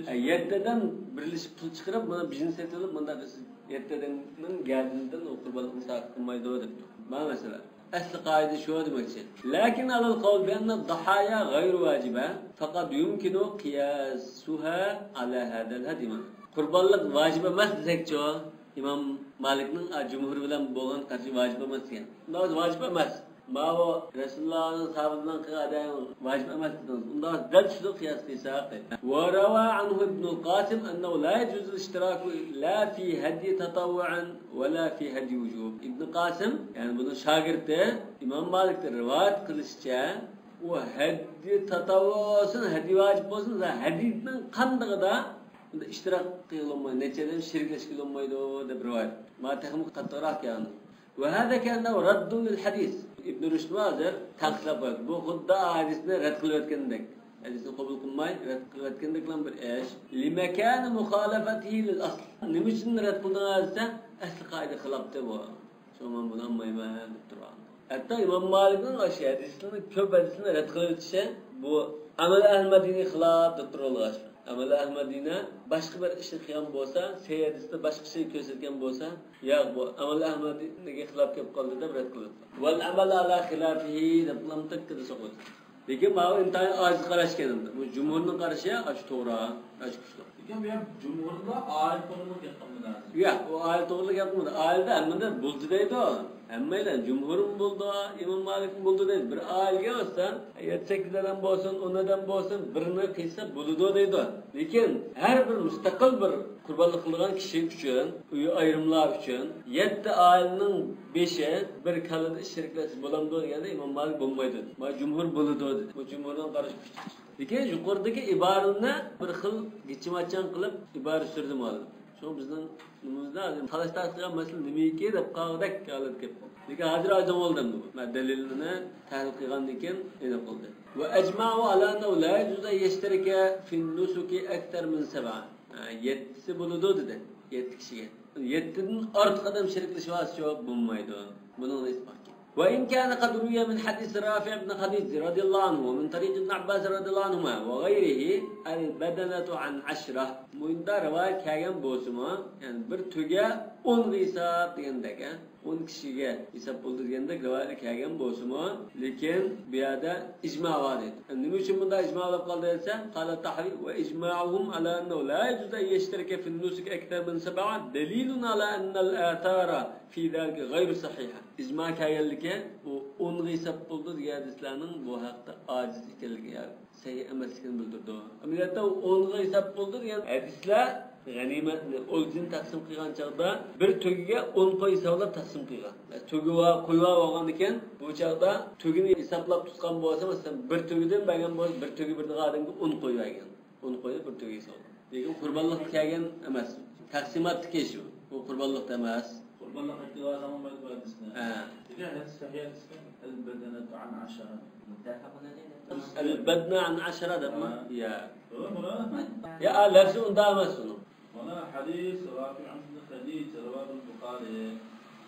ھە، يەتتە ئادەم بىرلىشىپ پۇل چىقىرىپ، مانا بىزنى سېتىۋېلىپ، مۇنداق قىلسا يەتتە ئادەمنىڭ گەدىنىدىن ئۇ قۇربانلىقنى ساقىت قىلمايدۇ دەپتۇ. مانا مەسىلە. ئەسلى قائىدە شۇ دېمەكچى. لكن على القول بأن الضحايا غير واجبة فقد يمكن قياسها على هذا الهدي. قۇربانلىق ۋاجىپ ئەمەس دېسەكچۇ؟ ئىمام مالىكنىڭ، ئا، جۇمھۇر بىلەن بولغان قارىشى ۋاجىپ ئەمەس دېگەن. ئۇنداق ۋاجىپ ئەمەس. ماۋۇ رەسۇلۇللانىڭ ساھابىلىرىنىڭ قىلغان ئادەم ۋاجىپ ئەمەس دېدىڭىز. ئۇنداق دەل شۇنى قىياس قىلساق دەيدۇ. وروى عنه ابن القاسم أنه لا يجوز الاشتراك لا في هدي تطوع ولا في هدي وجوب. ئىبن قاسىم، يەنى بۇنىڭ شاگىرتى، ئىمام مالىكتىن رىۋايەت قىلىشىچە، ئۇ ھەددى تاتەۋۋۇ بولسۇن، ھەددى ۋاجىپ بولسۇن، ھەددىنىڭ قاندىقىدا بۇندا ئىشتىراك قىلىنمايدۇ، نەچچە ئادەم شېرىكلەشكىلى بولمايدۇ دەپ رىۋايەت. مانا تېخىمۇ قاتتىقراق يەنى. وهذا كأنه رد للحديث. ئىبن رۇشدمۇ ھازىر تەنقىدلەپ قويدى. بۇ خۇددى ھەدىسنى رەت قىلىۋەتكەندەك. ھەدىسنى قوبۇل قىلماي رەت قىلىۋەتكەندەكلا بىر ئىش. لمكان مخالفته للأصل. نېمە ئۈچۈن رەت قىلدىڭ دېسە، ئەسلى قائىدە خىلاپتى بۇ. شۇڭا مەن بۇنى ئالمايمەن دەپ تۇرغان. ھەتتا ئىمام مالىكنىڭ ئاشۇ ھەدىسلىرىنى، كۆپ ھەدىسلىرىنى رەت قىلىۋېتىشى بۇ ئەمەل ئەھلى مەدىنىگە خىلاپ دەپ تۇرۇۋالغان. ئەمەل ئەھلى مەدىنە باشقا بىر ئىشنى قىلغان بولسا، سەھىھ ھەدىستە باشقا شەيئى كۆرسەتكەن بولسا، ياق، بۇ ئەمەل ئەھلى مەدىنىگە خىلاپ كېلىپ قالدى دەپ رەت قىلىۋېتىدۇ. والعمل على خلافه دەپ لامتەككە سوقىدۇ. لېكىن ماۋۇ ئىنتايىن ئاجىز قاراش ئىكەن ئەمدى. بۇ جۇمھۇرنىڭ قارىشى ئاشۇ توغرا، ئاشۇ كۈچلۈك. لېكىن بۇ يەر جۇمھۇردا ئائىلە توغرىلىق گەپ قىلمىدى ھازىر. ياق، ئۇ ئائىلە توغرىلىق گەپ قىلمىدى. ئائىلىدە ھەممىدە بولدى دەيدۇ. ھەممەيلەن جۇمھۇرمۇ بولدى، ئىمام مالىكمۇ بولدى دەيدۇ. بىر ئائىلىگە ئالسا، يەتتە سەككىز ئادەم بولسۇن، ئون ئادەم بولسۇن، بىرنى قىلسا بولىدۇ دەيدۇ. لېكىن ھەر بىر مۇستەقىل بىر قۇربانلىق قىلىدىغان كىشى ئۈچۈن، ئۆي ئايرىملار ئۈچۈن يەتتە ئائىلىنىڭ بېشى بىر كاللىدا شېرىكلەشسە بولامدۇ دېگەندە ئىمام مالىك بولمايدۇ دېدى. ما جۇمھۇر بولىدۇ دېدى. بۇ جۇمھۇرنىڭ قارىشى كۈچلۈك چىقتى. لېكىن يۇقىرىدىكى ئىبارىنى بىر خىل گىچىماچان قىلىپ ئىبارە سۈردى مۇئەللىم. شۇڭا بىزنىڭ نېمىمىزدە ھازىر تالاش تارتىش قىلغان مەسىلە نېمىكى دەپ قالغۇدەك ھالەت كەپ قالدى. لېكىن ھازىر ئايدىڭ بولدى ئەمدى بۇ. مەن دەلىلىنى تەھلىل قىلغاندىن كېيىن ئېنىق بولدى. وأجمعوا على أنه لا يجوز أن يشترك في النسك أكثر من سبعة. ھە، يەتتىسى بولىدۇ دېدى. يەتتە كىشىگە. يەتتىدىن ئارتۇق ئادەم شېرىكلىشىۋالسا جاۋاب بولمايدۇ. بۇنىڭدا ئىسپات. وإن كان قد روي من حديث رافع بن خديج رضي الله عنه ومن طريق ابن عباس رضي الله عنهما وغيره البدنة عن عشرة. مۇندا رىۋايەت كەلگەن بولسىمۇ، يەنى بىر تۆگە ئونغا ھېساب دېگەندەك، ھە؟ ئون كىشىگە ھېساب بولدى دېگەندەك رىۋايەت كەلگەن بولسىمۇ، لېكىن بۇ يەردە ئىجما بار دەيدۇ. نېمە ئۈچۈن بۇنداق ئىجما بولۇپ قالدى دېسە، قال الطحاوي: وإجماعهم على أنه لا يجوز أن يشترك في النسك أكثر من سبعة دليل على أن الآثار في ذلك غير صحيحة. ئىجما كەلگەنلىكى، بۇ ئونغا ھېساب بولدى دېگەن ھەدىسلەرنىڭ بۇ ھەقتە ئاجىز ئىكەنلىكى، يا سەھىھ ئەمەسلىكىنى بىلدۈرىدۇ. ئەمەلىيەتتە ئۇ ئونغا ھېساب بولدى دېگەن ھەدىسلەر غەنىيمەتنى، ئولجىنى تەقسىم قىلغان چاغدا بىر تۆگىگە ئون قوي ھېسابلاپ تەقسىم قىلغان. تۆگە بار، قوي بار بولغاندىكىن، بۇ چاغدا تۆگىنى ھېسابلاپ تۇتقان بولسا، مەسىلەن، بىر تۆگىدىن بەرگەن بولسا، بىر تۆگە بېرىدىغان ئادەمگە ئون قوي بەرگەن. ئون قوينى بىر تۆگە ھېسابلاپ. لېكىن قۇربانلىقتا كەلگەن ئەمەس. تەقسىماتتىكى شۇ. بۇ قۇربانلىقتا ئەمەس. قۇربانلىق ئېيتىۋالساڭ بولمايدۇ بۇ ھەدىسنى. ھە. لېكىن ھەدىس سەھىھ ھەدىسكەن، البدنة عن عشرة. البدنة عن عشرة دەپمۇ؟ ھە. يا. يا، لەفزى ئۇنداق ئەمەس ئۇنىڭ. مانا ھەدىس رافىئ بىن خەدىج، رواه البخاري.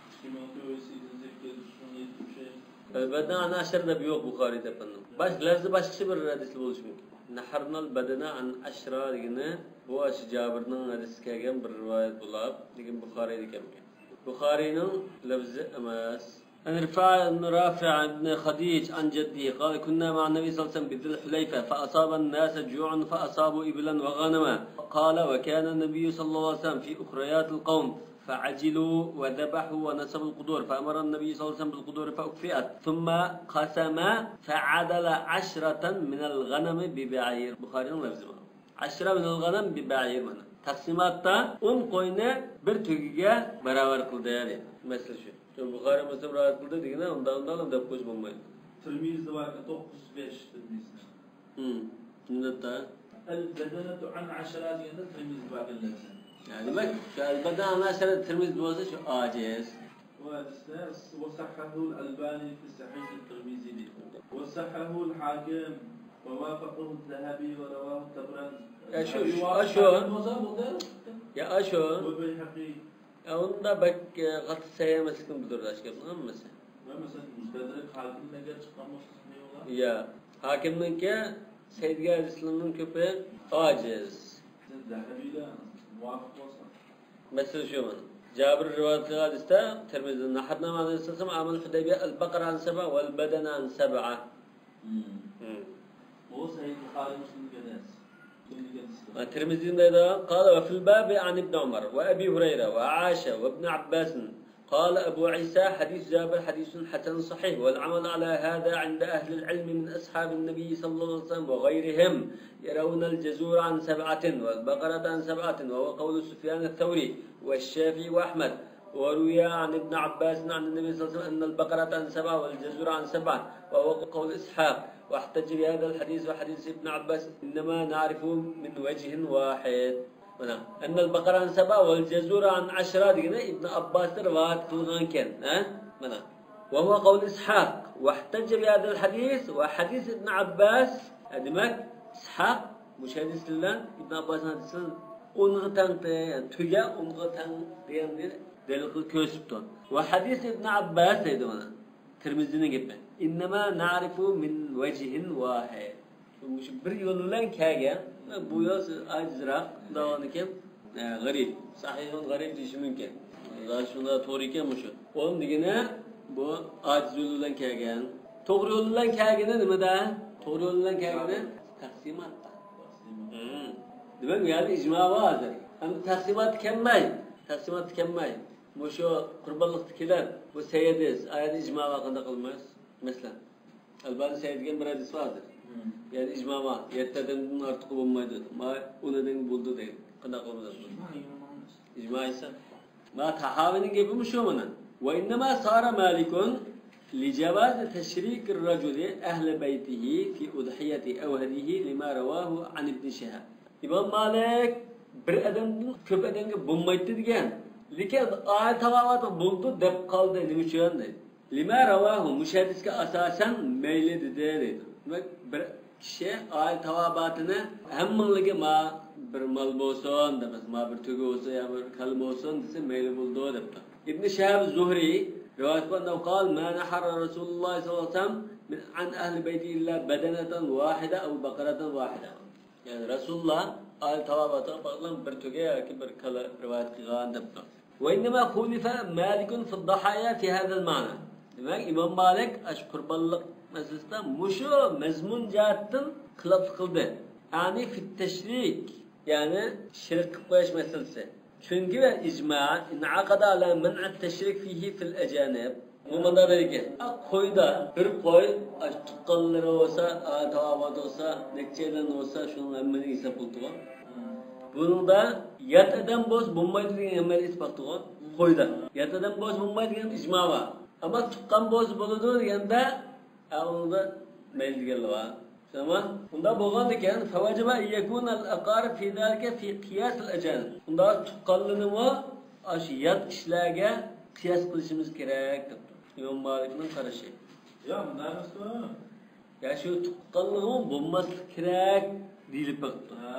ئىككى مىڭ تۆت يۈز سەكسەن سەككىز، ئۈچ مىڭ يەتتە يۈز. ئەلبەتتە، ئەنە ئەشەر دەپ يوق بۇخارىيدا ئەپەندىم. باش، لەفزى باشقىچە بىر ھەدىسلا بولۇشى مۇمكىن. نەھەرنەل بەدەنە ئەن ئەشرا دېگىنى بۇ ئاشۇ جابىرنىڭ ھەدىسىگە كەلگەن بىر رىۋايەت بولۇپ، لېكىن بۇخارىيدا كەلمىگەن. بۇخارىينىڭ لەفزى ئەمەس. عن رفاعة بن رافع بن خديج عن جده قال: كنا مع النبي صلى الله عليه وسلم بذي الحليفة فأصاب الناس جوع فأصابوا إبلا وغنما. قال: وكان النبي صلى الله عليه وسلم في أخريات القوم فعجلوا وذبحوا ونصبوا القدور فأمر النبي صلى الله عليه وسلم بالقدور فأكفئت ثم قسم فعدل عشرة من الغنم ببعير. بۇخارىينىڭ لەفزى بۇ. عشرة من الغنم ببعير مانا. تەقسىماتتا ئون قوينى بىر تۆگىگە باراۋەر قىلدى دەيدۇ. مەسىلە شۇ. شۇ بۇخارىي مۇسلىم رىۋايەت قىلدى دېگىنە، ئۇنداق، ئۇنداق دەپ قويسا بولمايدۇ. تىرمىزىدە باركەن، توققۇز يۈز بەش تىرمىزىدە. ھىم. شۇنداقتا. البدنة عن عشرة دېگەندە تىرمىزىدە باركەن لەپزى. يا، دېمەك، شۇ البدنة عن عشرة تىرمىزىدە بولسا، شۇ ئاجىز. بۇ ھەدىسنى وصححه الألباني في صحيح الترمذي دەيدۇ. وصححه الحاكم ووافقه الذهبي ورواه الطبراني. يا، شۇ، شۇ، شۇ. بولسا بولدى. يا، شۇ. والبيهقي. يا، ئۇندا بەك، ئە، قاتتىق سەھىھ ئەمەسلىكىنى بىلدۈرىدۇ ئاشۇ گەپنىڭ ھەممىسى. ۋە مەسىلەن، مۇستەدرەك ھاكىمنىڭ ئەگەر چىققان بولسا، سەھىھ بولا. يا، ھاكىمنىڭكى سەھىھ ھەدىسلىرىنىڭ كۆپى ئاجىز. سەن زەھەبىيلەر مۇۋاپىق بولسا. مەسىلە شۇ مانا. جابىر رىۋايەت قىلغان ھەدىستە، تىرمىزى، نەھەرنامە ئەلەيھىسسالام ئامەل خۇدەيبىيە، ئەل بەقەرە ئەن سەبە ۋەل بەدەنە ئەن سەبە. مم. مم. بۇ سەھىھ بۇخارىي مۇسلىمدىكى ھەدىس. مۇسلىمدىكى ھەدىس. ۋە تىرمىزىدىن دەيدۇ، قال ۋە فىل بابى ئەن ئىبنى ئۇمەر ۋە ئەبى ھۇرەيرە ۋە ئائىشە ۋە ئىبنى ئابباسىن. قال أبو عيسى حديث جابر حديث حسن صحيح، والعمل على هذا عند أهل العلم من أصحاب النبي صلى الله عليه وسلم وغيرهم، يرون الجزور عن سبعة والبقرة عن سبعة، وهو قول سفيان الثوري والشافعي وأحمد، وروي عن ابن عباس عن النبي صلى الله عليه وسلم أن البقرة عن سبعة والجزور عن سبعة، وهو قول إسحاق، واحتج بهذا الحديث وحديث ابن عباس إنما نعرفه من وجه واحد. مانا، أن البقرة عن سبعة والجزور عن عشرة دېگىنى ئىبن ئابباستىن رىۋايەت قىلغانكەن، ھە؟ مانا. وهو قول إسحاق، واحتج بهذا الحديث وحديث ابن عباس. ھە، دېمەك، ئىسھاق مۇشۇ ھەدىس بىلەن ئىبن ئابباسنىڭ ھەدىسىنى ئونغا تەڭ، يەنى تۆگە ئونغا تەڭ دېگەننى دەلىل قىلىپ كۆرسىتىپتۇ. وحديث ابن عباس دەيدۇ مانا. تىرمىزىنىڭ گېپى. إنما نعرفه من وجه واحد. مۇشۇ بىر يول بىلەن كەلگەن. بۇ يول سىز ئاجىزراق، داۋامىكەن، ئە، غەرىب. سەھىھۇن غەرىب دېيىشى مۇمكىن. شۇنداق توغرا ئىكەن مۇشۇ. ئۇنىڭ دېگىنى بۇ ئاجىز يول بىلەن كەلگەن. توغرا يول بىلەن كەلگىنى نېمىدە؟ توغرا يول بىلەن كەلگىنى تەقسىماتتا. ھىم. دېمەك، بۇ يەردە ئىجما بار ھازىر. ئەمدى تەقسىماتتا كەلمەي. تەقسىماتتا كەلمەي. مۇشۇ قۇربانلىقتا كېلىپ، بۇ سەھىھ ھەدىس، ئايەتتە ئىجما بار، قانداق قىلىمىز؟ مەسىلەن، ئەلبانى سەھىھ دېگەن بىر ھەدىس بار ھازىر. مم. يەنى ئىجما بار، يەتتە ئادەمدىن ئارتۇقى بولمايدۇ. ما ئون ئادەمگە بولىدۇ دەيدۇ. قانداق قىلىمىز؟ ئىجما ئىجما دېسە. ما تاھاۋىنىڭ گېپىمۇ شۇ مانا. وإنما صار مالك لجواز تشريك الرجل أهل بيته في أضحيته أو هديه لما رواه عن ابن شهاب. ئىمام مالىك بىر ئادەمدىن كۆپ ئادەمگە بولمايتتى دېگەن. لېكىن ئائىلە تاۋابىئاتىغا بولىدۇ دەپ قالدى. نېمە ئۈچۈن دەيدۇ. لما رواه، مۇشۇ ھەدىسكە ئاساسەن مەيلى دېدى دەيدۇ. دېمەك، بىر كىشى ئائىلە تاۋابىئاتىنى ھەممىڭلارگە ما بىر مال بولسۇن دەپ، ما بىر تۆگە بولسۇن يا بىر كالا بولسۇن دېسە مەيلى بولىدۇ دەپتۇ. ئىبن شىھاب زۇھرى رىۋايەت قىلغان، قال ما نحر رسول الله صلى الله عليه وسلم من عن أهل بيته إلا بدنة واحدة أو بقرة واحدة. يەنى رەسۇلۇللا ئائىلە تاۋابىئاتىغا پەقەتلا بىر تۆگە ياكى بىر كالا رىۋايەت قىلغان دەپتۇ. وإنما خولف مالك في الضحايا في هذا المعنى. دېمەك، ئىمام مالىك ئاشۇ قۇربانلىق مەسىلىسىدە مۇشۇ مەزمۇن جەھەتتىن خىلاپلىق قىلدى. يەنى في التشريك، يەنى شېرىك قىلىپ قويۇش مەسىلىسى. چۈنكى ۋە إجماع انعقد على منع التشريك فيه في الأجانب. بۇ مۇنداق دەيدىكەن، قويدا بىر قوي، ئاشۇ تۇغقانلىرى بولسا، ئائىلە تاۋابىئاتى بولسا، نەچچەيلەن بولسا، شۇنىڭ ھەممىنى ھېساب قىلىدىغۇ. بۇنىڭدا يات ئادەم بولسا بولمايدۇ دېگەن ھەممە ئېيتىپ باقتىغۇ. قويدا. يات ئادەم بولسا بولمايدۇ دېگەن ئىجما بار. ئەمما تۇغقان بولسا بولىدۇ دېگەندە، ئە، ئۇنىڭدا مەيلى دېگەنلەر بار. تامام. ئۇنداق بولغاندىكىن، فوجب ئەن يەكۇنەل ئەقارىب فى زالىكە فى قىياسىل ئەجانىب. ئۇنداق تۇغقانلىرىنىمۇ ئاشۇ يات كىشىلەرگە قىياس قىلىشىمىز كېرەك، دەپتۇ. ئىمام مالىكنىڭ قارىشى. يا، مۇنداق ئەمەسقۇ. يا، شۇ تۇغقانلىرىمۇ بولماسلىق كېرەك دېيىلىپ بېقىپتۇ. ھە.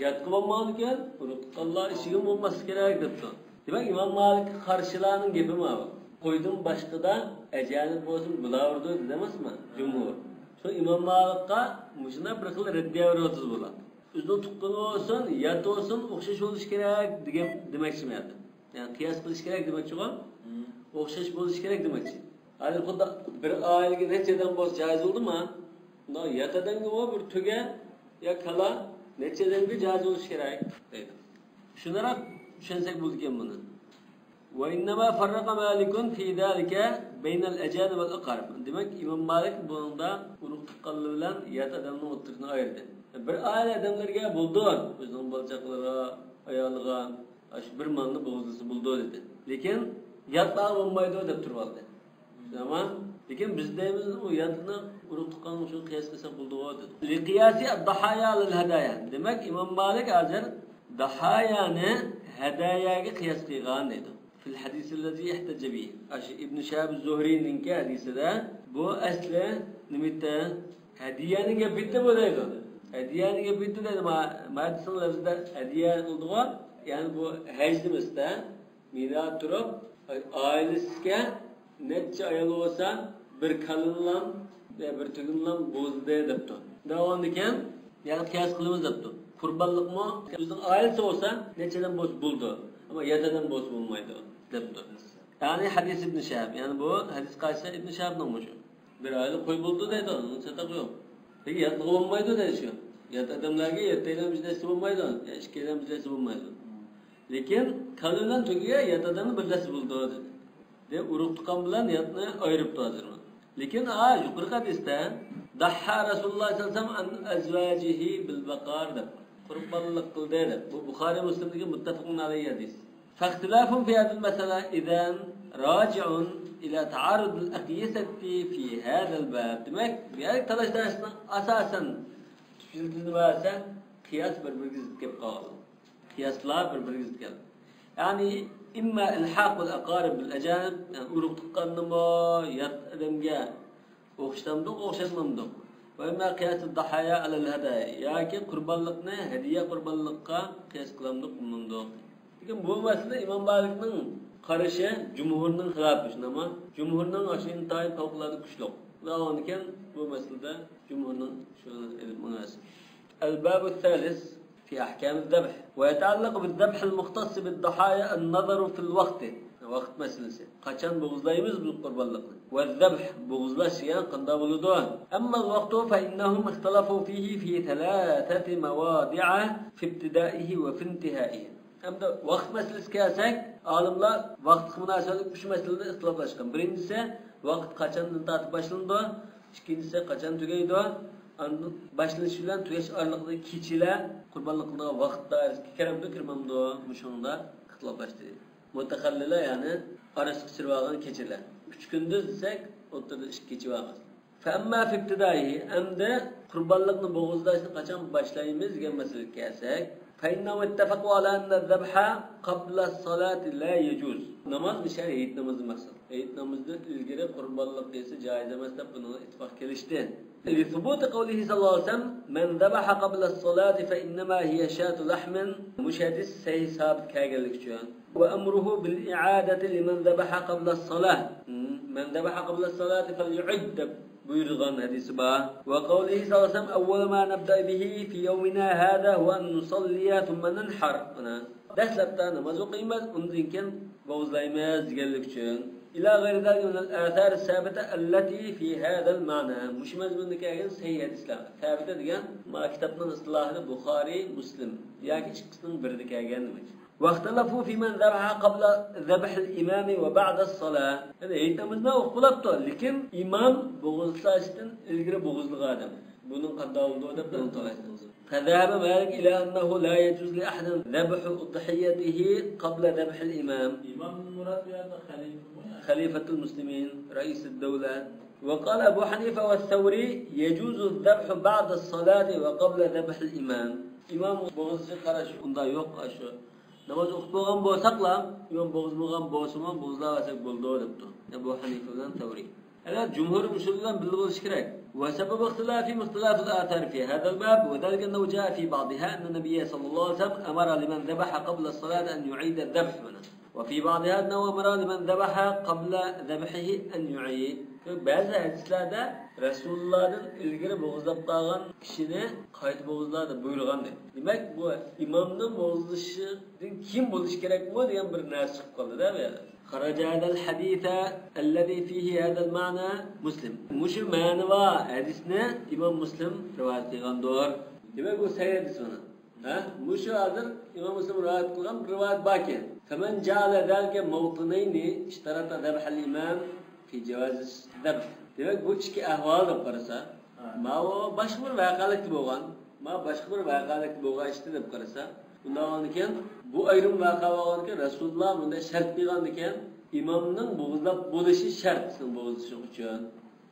ياتقا بولمايدىكەن، ئۇرۇق تۇغقانلار ئىچىگە بولماسلىق كېرەك، دەپتۇ. دېمەك، ئىمام مالىككە قارشىلارنىڭ گېپى ماۋۇ. قويدىن باشقىدا ئەجانىب بولسۇن، بۇلار ئۇرىدۇ دېدى ئەمەسمۇ؟ جۇمھۇر. شۇ ئىمام مالىكقا مۇشۇنداق بىر خىل رەددىيە بېرىۋاتىدۇ بۇلار. ئۆزىنىڭ تۇغقىنى بولسۇن، يات بولسۇن، ئوخشاش بولۇشى كېرەك دېگەن، دېمەكچىمەن. يەنى قىياس قىلىش كېرەك دېمەكچىغۇ. مم. ئوخشاش بولۇشى كېرەك دېمەكچى. ھازىر خۇددى بىر ئائىلىگە نەچچە ئادەم بولسا جايىز بولدىمۇ؟ مۇنداق يات ئادەمگىمۇ بىر تۆگە يا كالا نەچچە ئادەمگە جايىز بولۇشى كېرەك دەيدۇ. شۇنداقراق چۈشەنسەك بولىدىكەن بۇنى. وإنما فرق مالك في ذلك بين الأجانب والأقارب. دېمەك، ئىمام مالىك بۇنىڭدا ئۇرۇق تۇغقانلىرى بىلەن يات ئادەمنىڭ ئوتتۇرىسىنى ئايرىدى. بىر ئائىلە ئادەملىرىگە بولىدۇ، ئۆزىنىڭ بالا-چاقىلىرىغا، ئايالىغا، ئاشۇ بىر مالنى بوغۇزلىسا بولىدۇ دېدى. لېكىن ياتلارغا بولمايدۇ دەپ تۇرۇۋالدى. تامام. لېكىن بىز دەيمىز، ئۇ ياتنى ئۇرۇق تۇغقانغا شۇ قىياس قىلساق بولىدىغۇ دېدى. لقياس الضحايا على الهدايا. دېمەك، ئىمام مالىك ھازىر داھايانى ھەداياگە قىياس قىلغان دەيدۇ. في الحديث الذي احتج به. ئاشۇ ئىبن شىھاب زۇھرىنىڭكى ھەدىسىدە بۇ ئەسلى نېمىتى؟ ھەدىيەنى گەپ ئېيتتى بۇ دەيدۇ. ھەدىيەنى گەپ ئېيتتى دەيدۇ. ما-، مادىسىنىڭ لەۋزىدە ھەدىيە قىلدىغۇ. يەنى بۇ ھەج دېمىسىدە، مىنادا تۇرۇپ، ئائىلىسىگە نەچچە ئايال بولسا، بىر كالىنىلام، بىر تۆگىنىلام بوزىدى دەپتۇ. دەۋامىدىكەن، يەنى قىياس قىلىمىز دەپتۇ. قۇربانلىقمۇ ئۆزىنىڭ ئائىلىسى بولسا، نەچچە ئادەم بولسا بولىدۇ. ئەمما يات ئادەم بولسا بولمايدۇ دەپتۇ. يەنى ھەدىس ئىبن شىھاب. يەنى بۇ ھەدىس قايسى؟ ئىبن شىھابنىڭ مۇشۇ. بىر ئائىلە قوي بولىدۇ دەيدۇ، ئۇنىڭ چاتاقى يوق. لېكىن ياتلىقى بولمايدۇ دەيدۇ شۇ. يات ئادەملەرگە يەتتەيلەن بىر نەرسە بولمايدۇ، يا ئىككىيلەن بىر نەرسە بولمايدۇ. لېكىن كالىنىلام تۆگىگە يات ئادەمنىڭ بىر نەرسە بولىدۇ دېدى. دەپ ئۇرۇق تۇغقان بىلەن ياتنى ئايرىپتۇ ھازىر. لېكن، ھا، يۇقىرىقى ھەدىستە، ضحى رسول الله صلى الله عليه وسلم عن أزواجه بالبقر دەپ، قۇربانلىق قىلدى دەپ. بۇ بۇخارىي مۇسلىمدىكى مۇتتەپىقۇن ئەلەيھى ھەدىس. فاختلاف في هذه المسألة إذن راجع إلى تعارض الأقيسة في هذا الباب. دېمەك، بۇ يەردىكى تالاش-تارتىشنىڭ ئاساسەن تۈپ يىلتىزىنى بەرسە، قىياس بىر-بىرىگە زىت كېلىپ قالىدۇ. قىياسلار بىر-بىرىگە زىت كېلىدۇ. يەنى، إما إلحاق الأقارب بالأجانب، يەنى ئۇرۇق تۇغقاننىمۇ يات ئادەمگە ئوخشىتامدۇق، ئوخشاتمامدۇق؟ وإما قياس الضحايا على الهدايا، ياكى قۇربانلىقنى ھەدىيە قۇربانلىققا قىياس قىلامدۇق، قىلمامدۇق؟ لېكىن بۇ مەسىلىدە ئىمام مالىكنىڭ قارىشى جۇمھۇرنىڭ خىلاپى، شۇنداقمۇ؟ جۇمھۇرنىڭ ئاشۇ ئىنتايىن پەۋقۇلئاددە كۈچلۈك. ئۇلار ئىكەن، بۇ مەسىلىدە جۇمھۇرنىڭ شۇنى ئېلىپ ماڭىسى. الباب الثالث في أحكام الذبح، ويتعلق بالذبح المختص بالضحايا النظر في الوقت. ۋاقىت مەسىلىسى. قاچان بوغۇزلايمىز بۇ قۇربانلىقنى؟ والذبح، بوغۇزلاش دېگەن قانداق بولىدۇ؟ أما الوقت فإنهم اختلفوا فيه في ثلاثة مواضع في ابتدائه وفي انتهائه. ئەمدى ۋاقىت مەسىلىسىگە كەلسەك، ئالىملار ۋاقىتقا مۇناسىۋەتلىك ئۈچ مەسىلىدە ئىختىلاپلاشقان. بىرىنچىسى، ۋاقىت قاچاندىن تارتىپ باشلىنىدۇ؟ ئىككىنچىسى، قاچان تۈگەيدۇ؟ ئاندىن باشلىنىش بىلەن تۈگەش ئارىلىقىدىكى كېچىلەر قۇربانلىق قىلىدىغان ۋاقىت دائىرىسىگە كىرەمدۇ، كىرمەمدۇ؟ مۇشۇنىڭدا ئىختىلاپلاشتى. مۇتەخەللىلەر، يەنى ئارىسىغا چىرىۋالغان كېچىلەر. ئۈچ كۈندۈز دېسەك، ئوتتۇرىدا ئىككى كېچە بار. فأما في ابتدائه، ئەمدى قۇربانلىقنى بوغۇزلاشنى قاچان باشلايمىز دېگەن مەسىلىگە كەلسەك، فإنهم اتفقوا على أن الذبح قبل الصلاة لا يجوز. ناماز مۇشۇ ھېيت نامىزى مەقسەت. ھېيت نامىزىدىن ئىلگىرى قۇربانلىق قىلسا جائىز ئەمەس دەپ بۇنىڭغا ئىتتىپاق كېلىشتى. لثبوت قوله صلى الله عليه وسلم، من ذبح قبل الصلاة فإنما هي شاة لحم. مۇشۇ ھەدىس سەھىھ سابىت كەلگەنلىكى ئۈچۈن. وأمره بالإعادة لمن ذبح قبل الصلاة. من ذبح قبل الصلاة فليعد دەپ بۇيرۇغان ھەدىسى بار. وقوله صلى الله عليه وسلم، أول ما نبدأ به في يومنا هذا هو أن نصلي ثم ننحر. مانا، دەسلەپتە ناماز ئوقۇيمىز، ئۇندىن كېيىن بوغۇزلايمىز دېگەنلىك ئۈچۈن. إلى غير ذلك من الآثار الثابتة التي في هذا المعنى. مۇشۇ مەزمۇندا كەلگەن سەھىھ ھەدىسلەر. سابىتە دېگەن، مانا كىتابنىڭ ئىستىلاھىدا بۇخارىي، مۇسلىم ياكى ئىككىسىنىڭ بىرىدە كەلگەن دېمەك. واختلفوا في من ذبح قبل ذبح الإمام وبعد الصلاة. يەنى ھېيت نامىزىنى ئوقۇپ بولاپتۇ، لېكىن ئىمام بوغۇزلاشتىن ئىلگىرى بوغۇزلىغان ئادەم. بۇنىڭ قانداق بولىدۇ دەپ دەل تالايسىز. فذهب مالك إلى أنه لا يجوز لأحد ذبح أضحيته قبل ذبح الإمام. ئىمام مۇراد بۇ يەردە خەلىپە بۇ يەردە. خليفة المسلمين، رئيس الدولة. وقال أبو حنيفة والثوري يجوز الذبح بعد الصلاة وقبل ذبح الإمام. ئىمام بوغۇزچى قاراش ئۇنداق يوق، ئاشۇ ناماز ئوقۇپ بولغان بولساقلا، ئىمام بوغۇزلىغان بولسىمۇ بوغۇزلاۋەرسەك بولىدۇ دەپتۇ ئەبۇ ھەنىفە بىلەن سەۋرى. ئەلبەتتە جۇمھۇر مۇشۇ بىلەن بىللە بولۇشى كېرەك. وسبب اختلافهم اختلاف الآثار في هذا الباب، وذلك أنه جاء في بعضها أن النبي صلى الله عليه وسلم أمر لمن ذبح قبل الصلاة أن يعيد الذبح، مانا. وفي بعضها أنه أمر لمن ذبح قبل ذبحه أن يعيد. بەزى ھەدىسلەردە رەسۇلۇللادىن ئىلگىرى بوغۇزلاپ قالغان كىشىنى قايتا بوغۇزلا دەپ بۇيرۇغان دەيدۇ. دېمەك، بۇ ئىمامنىڭ بوغۇزلىشىدىن كېيىن بولۇشى كېرەكمۇ دېگەن بىر نەرسە چىقىپ قالدى-دە بۇ يەردە. خرج هذا الحديث الذي فيه هذا المعنى مسلم. مۇشۇ مەنىۋا ھەدىسنى ئىمام مۇسلىم رىۋايەت قىلغاندۇر. دېمەك، بۇ سەھىھ ھەدىس مانا. ھە؟ مۇشۇ ھازىر ئىمام مۇسلىم رىۋايەت قىلغان بىر رىۋايەت باركەن. فمن جعل ذلك موطنين اشترط ذبح الإمام في جواز الذبح. دېمەك، بۇ ئىككى ئەھۋال دەپ قارىسا، ماۋۇ باشقا بىر ۋەقەلىكتە بولغان، ماۋۇ باشقا بىر ۋەقەلىكتە بولغان ئىشتى دەپ قارىسا، ئۇنداق بولغانىكەن، بۇ ئايرىم ۋەقە بولغانىكەن، رەسۇلۇللا بۇنداق شەرت قىلغانىكەن، ئىمامنىڭ بوغۇزلاپ بولۇشى شەرت سېنىڭ بوغۇزلىشىڭ ئۈچۈن.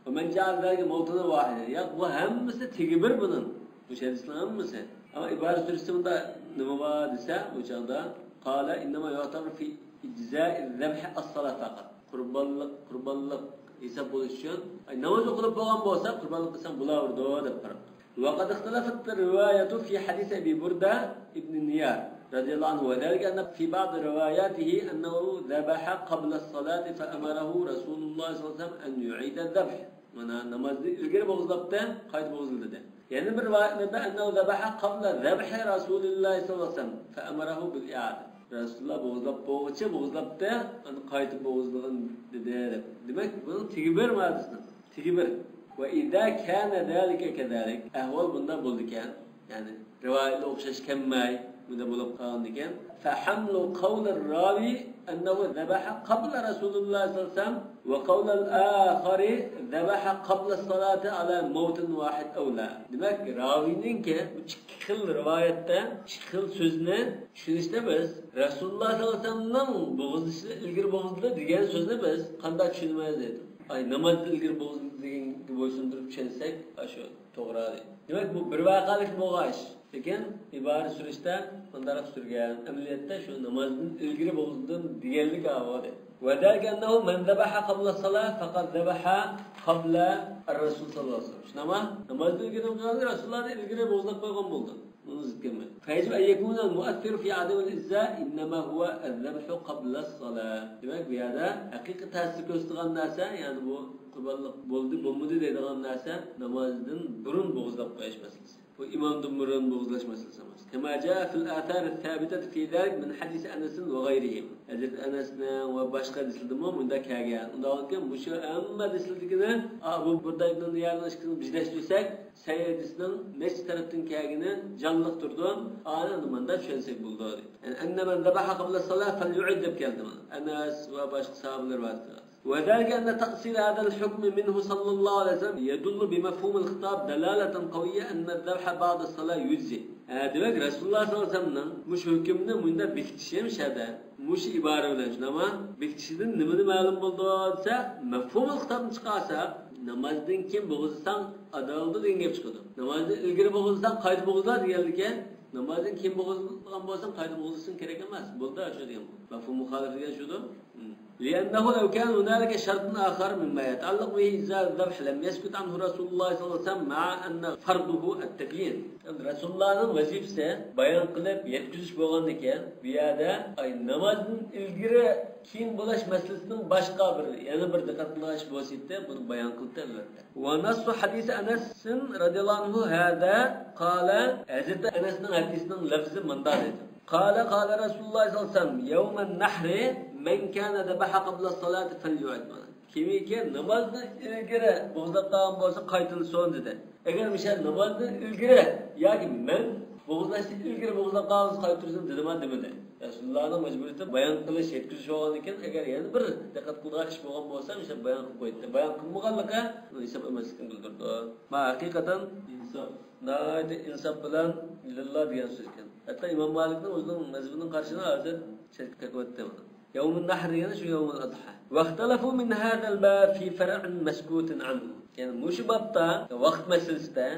ومن جعل ذلك موطنا واحدا. ياق، بۇ ھەممىسى تېگى بىر بۇنىڭ. مۇشۇ ھەدىسنىڭ ھەممىسى. ئەمما ئىبارە سۈرىسىدە نېمە بار دېسە، ئۇ چاغدا قال إنما يعتبر في إجزاء الذبح الصلاة فقط. قۇربانلىق، قۇربانلىق ھېساب بولۇش ئۈچۈن، ئاي، ناماز ئوقۇلۇپ بولغان بولسا، قۇربانلىق قىلساڭ بولاۋېرىدۇ دەپ قاراپ. وقد اختلفت الرواية في حديث أبي بردة ابن النيار رضي الله عنه، وذلك أن في بعض رواياته أنه ذبح قبل الصلاة فأمره رسول الله صلى الله عليه وسلم أن يعيد الذبح. مانا نامازدىن ئىلگىرى بوغۇزلاپتۇ، قايتا بوغۇزلىدى. يەنە بىر رىۋايەتلەردە أنه ذبح قبل ذبح رسول الله صلى الله عليه وسلم فأمره بالإعادة. رەسۇلۇللا بوغۇزلاپ بولغۇچە بوغۇزلاپتۇ، ئاندىن قايتا بوغۇزلىغىن دېدى دەپ. دېمەك، بۇنىڭ تېگى بىر مادىسىنىڭ. تېگى بىر. وإذا كان ذلك كذلك، ئەھۋال بۇنداق بولىدىكەن، يەنى رىۋايەتلەر ئوخشاش كەلمەي، بۇنداق بولۇپ قالغاندىكەن، فحمل قول الراوي أنه ذبح قبل رسول الله صلى الله عليه وسلم وقول الآخر ذبح قبل الصلاة على موطن واحد أولى. دېمەك، راۋىينىڭكى بۇ ئىككى خىل رىۋايەتتە، ئىككى خىل سۆزنى چۈشىنىشتە بىز رەسۇلۇللا سەللەللاھۇ ئەلەيھى ۋەسەللەمنىڭ بوغۇزلىشىدىن ئىلگىرى بوغۇزلىدى دېگەن سۆزنى بىز قانداق چۈشىنىمىز دەيدۇ. ئاي، نامازدىن ئىلگىرى بوغۇزلىدى دېگەنگە بويسۇندۇرۇپ چۈشەنسەك، ئاشۇ توغرا دەيدۇ. دېمەك، بۇ بىر ۋەقەلىك بولغاچ، لېكىن ئىبارە سۈرۈشتە مۇنداقراق سۈرگەن. ئەمەلىيەتتە شۇ نامازدىن ئىلگىرى بوغۇزلىدىم دېگەنلىك ئاۋۇ دەيدۇ. وذلك أنه من ذبح قبل الصلاة فقد ذبح قبل الرسول صلى الله عليه وسلم. شۇنداقمۇ؟ نامازدىن ئىلگىرى بوغۇزلىغان رەسۇلۇللادىن ئىلگىرى بوغۇزلاپ قويغان بولدى. ئۇنى زىت قىلماي. فيجب أن يكون المؤثر في عدم الإجزاء إنما هو الذبح قبل الصلاة. دېمەك، بۇ يەردە ھەقىقىي تەسىر كۆرسىتىدىغان نەرسە، يەنى بۇ قۇربانلىق بولدى، بولمىدى دەيدىغان نەرسە نامازدىن بۇرۇن بوغۇزلاپ قويۇش مەسىلىسى. بۇ ئىمامدىن بۇرۇن بوغۇزلاش مەسىلىسى ئەمەس. كما جاء في الآثار الثابتة في ذلك من حديث أنس وغيرهم. ھەزرىتى ئەنەسنىڭ ۋە باشقا ھەدىسلىرىدىمۇ مۇنداق كەلگەن. ئۇنداق بولغانىكەن، مۇشۇ ھەممە ھەدىسلەردىكىنى، ئا، ئەبۇ بۇردە ئىبنى نىيارنىڭ ئىككىسىنى بىرلەشتۈرسەك، سەھىھ ھەدىسنىڭ نەچچە تەرەپتىن كەلگىنى جانلىق تۇرىدۇ. ئانى مۇنداق چۈشەنسەك بولىدۇ. يەنى، أن من ذبح قبل الصلاة فليعد دەپ كەلدى مانا. ئەنەس ۋە باشقا ساھابىلەر رىۋايەت قىلغان. وذلك أن تقصير هذا الحكم منه صلى الله عليه وسلم يدل بمفهوم الخطاب دلالة قوية أن الذبح بعد الصلاة يجزئ. ھە، دېمەك، رەسۇلۇللا سەللەللاھۇ ئەلەيھى ۋەسەللەمنىڭ مۇشۇ ھۆكۈمنى مۇنداق بېكىتىشى مۇشۇ يەردە، مۇشۇ ئىبارە بىلەن، شۇنداقمۇ؟ بېكىتىشىدىن نېمىنى مەلۇم بولىدۇ دېسە، مەفھۇمۇل خىتابنى چىقارسا، نامازدىن كېيىن بوغۇزلىساڭ ئادالىدۇ دېگەن گەپ چىقىدۇ. نامازدىن ئىلگىرى بوغۇزلىساڭ قايتا بوغۇزلا دېگەنلىكى، نامازدىن كېيىن بوغۇزلىغان بولساڭ قايتا بوغۇزلىسىڭ كېرەك ئەمەس. بولدى، شۇ دېگەن. مەفھۇم مۇخالىپە دېگەن شۇدۇ. لأنه لو كان هنالك شرط آخر مما يتعلق به إجزاء الذبح لم يسكت عنه رسول الله صلى الله عليه وسلم مع أن فرضه التبيين. رەسۇلۇللانىڭ ۋەزىپىسى بايان قىلىپ يەتكۈزۈش بولغاندىكىن، بۇ يەردە، ئاي، نامازدىن ئىلگىرى كېيىن بولاش مەسىلىسىنىڭ باشقا بىر، يەنە بىر دىققەت قىلىدىغان ئىش بولسا ئىدى، بۇنى بايان قىلدى ئەلۋەتتە. ونص حديث أنس رضي الله عنه هذا قال، ھەزرىتى ئەنەسنىڭ ھەدىسىنىڭ لەپزى مۇنداق دېدى. قال، قال رسول الله صلى الله عليه وسلم يوم النحر من كان ذبح قبل الصلاة فليعد. كىمكى نامازدىن ئىلگىرى بوغۇزلاپ قالغان بولسا قايتۇرسۇن دېدى. ئەگەر مۇشۇ نامازدىن ئىلگىرى ياكى مەن بوغۇزلاشتىن ئىلگىرى بوغۇزلاپ قالغان بولسا قايتۇرسۇن دېدىما دېمىدى. رەسۇلۇللانىڭ مەجبۇرىيىتى بايان قىلىش، يەتكۈزۈش بولغاندىكىن، ئەگەر يەنە بىر دىققەت قىلىدىغان ئىش بولغان بولسا، مۇشۇ بايان قىلىپ قويدى. بايان قىلمىغانلىقى ئۇنى ھېساب ئەمەسلىكىنى بىلدۈرىدۇ. ما ھەقىقەتەن ئىنساپ. ناھايىتى ئىنساپ بىلەن لىللا دېگەن سۆزكەن. ھەتتا ئىمام مالىكنىڭ ئۆزىنىڭ مەزھىپىنىڭ قارىشىنى ھازىر چەتكە تېقىۋەتتى مانا. يوم النحر دېگەن شۇ يوم الأضحى. واختلفوا من هذا الباب في فرع مسكوت عنه. يەنى مۇشۇ بابتا ۋاقىت مەسىلىسىدە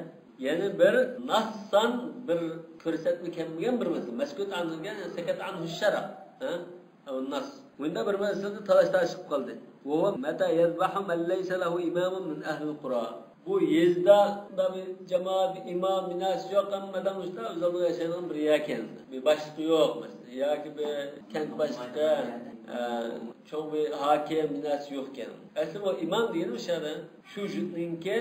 يەنە بىر ناسسان بىر كۆرسەتمە كەلمىگەن بىر مەسىلە. مەسكۇت ئانھۇ دېگەن سەكەت ئانھۇ شەرع. ھە؟ ئەۋ ناس. بۇندا بىر مەسىلىدە تالاش تارتىش قىلىپ قالدى. وهو متى يذبح من ليس له إمام من أهل القرى. بۇ يېزىدا بىر جامائەت، بىر ئىمام، بىناسى يوق، ھەممە ئادەم مۇشۇنداق ئۆزى ئالدىغا ياشايدىغان بىر يەركەن. بىر باشلىقى يوق مەسىلەن. ياكى بىر كەنت باشلىقى، ئە، چوڭ بىر ھاكىم، بىناسى يوقكەن. ئەسلى ئۇ ئىمام دېگىنى ئۇ شەھەر، شۇ يۇرتنىڭكى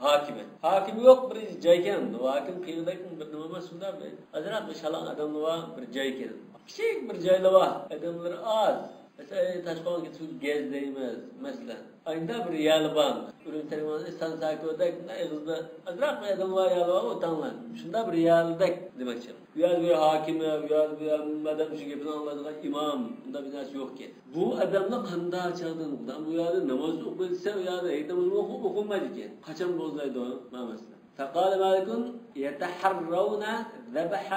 ھاكىمى. ھاكىمى يوق بىر جايكەن. ھاكىم قىيىدەك بىر نېمە ئەمەس، شۇنداق بىر ئازراق بىر شالاڭ ئادەملا بار بىر جايكەن. كىچىك بىر جايلا بار، ئادەملىرى ئاز. مەسىلەن، تاشقىغان كېتىشىدۇ گەز دەيمىز، مەسىلەن. ئايدا بىر يەرلى بار. ئۈرۈمچى تەرمانى سانساكۆدەك ئېغىزدا ئازراق بىر ئادەم بار يەرلى بار، ئوتاڭلار. شۇنداق بىر يەرلىدەك دېمەكچى. بۇ يەردە بىر ھاكىمى، بۇ يەردە بىر ھەممە ئادەم شۇ گېپىنى ئاڭلايدىغان ئىمام، بۇنداق بىر نەرسە يوقكەن. بۇ ئادەمنى قانداق چاغدىن بۇ يەردە ناماز ئوقۇيدىسە، ئۇ يەردە ھېيت نامىزى ئوقۇ-، ئوقۇلمايدىكەن. قاچان بولسايدۇ؟ مانا مەسىلە. فقال مالك يتحرون ذبح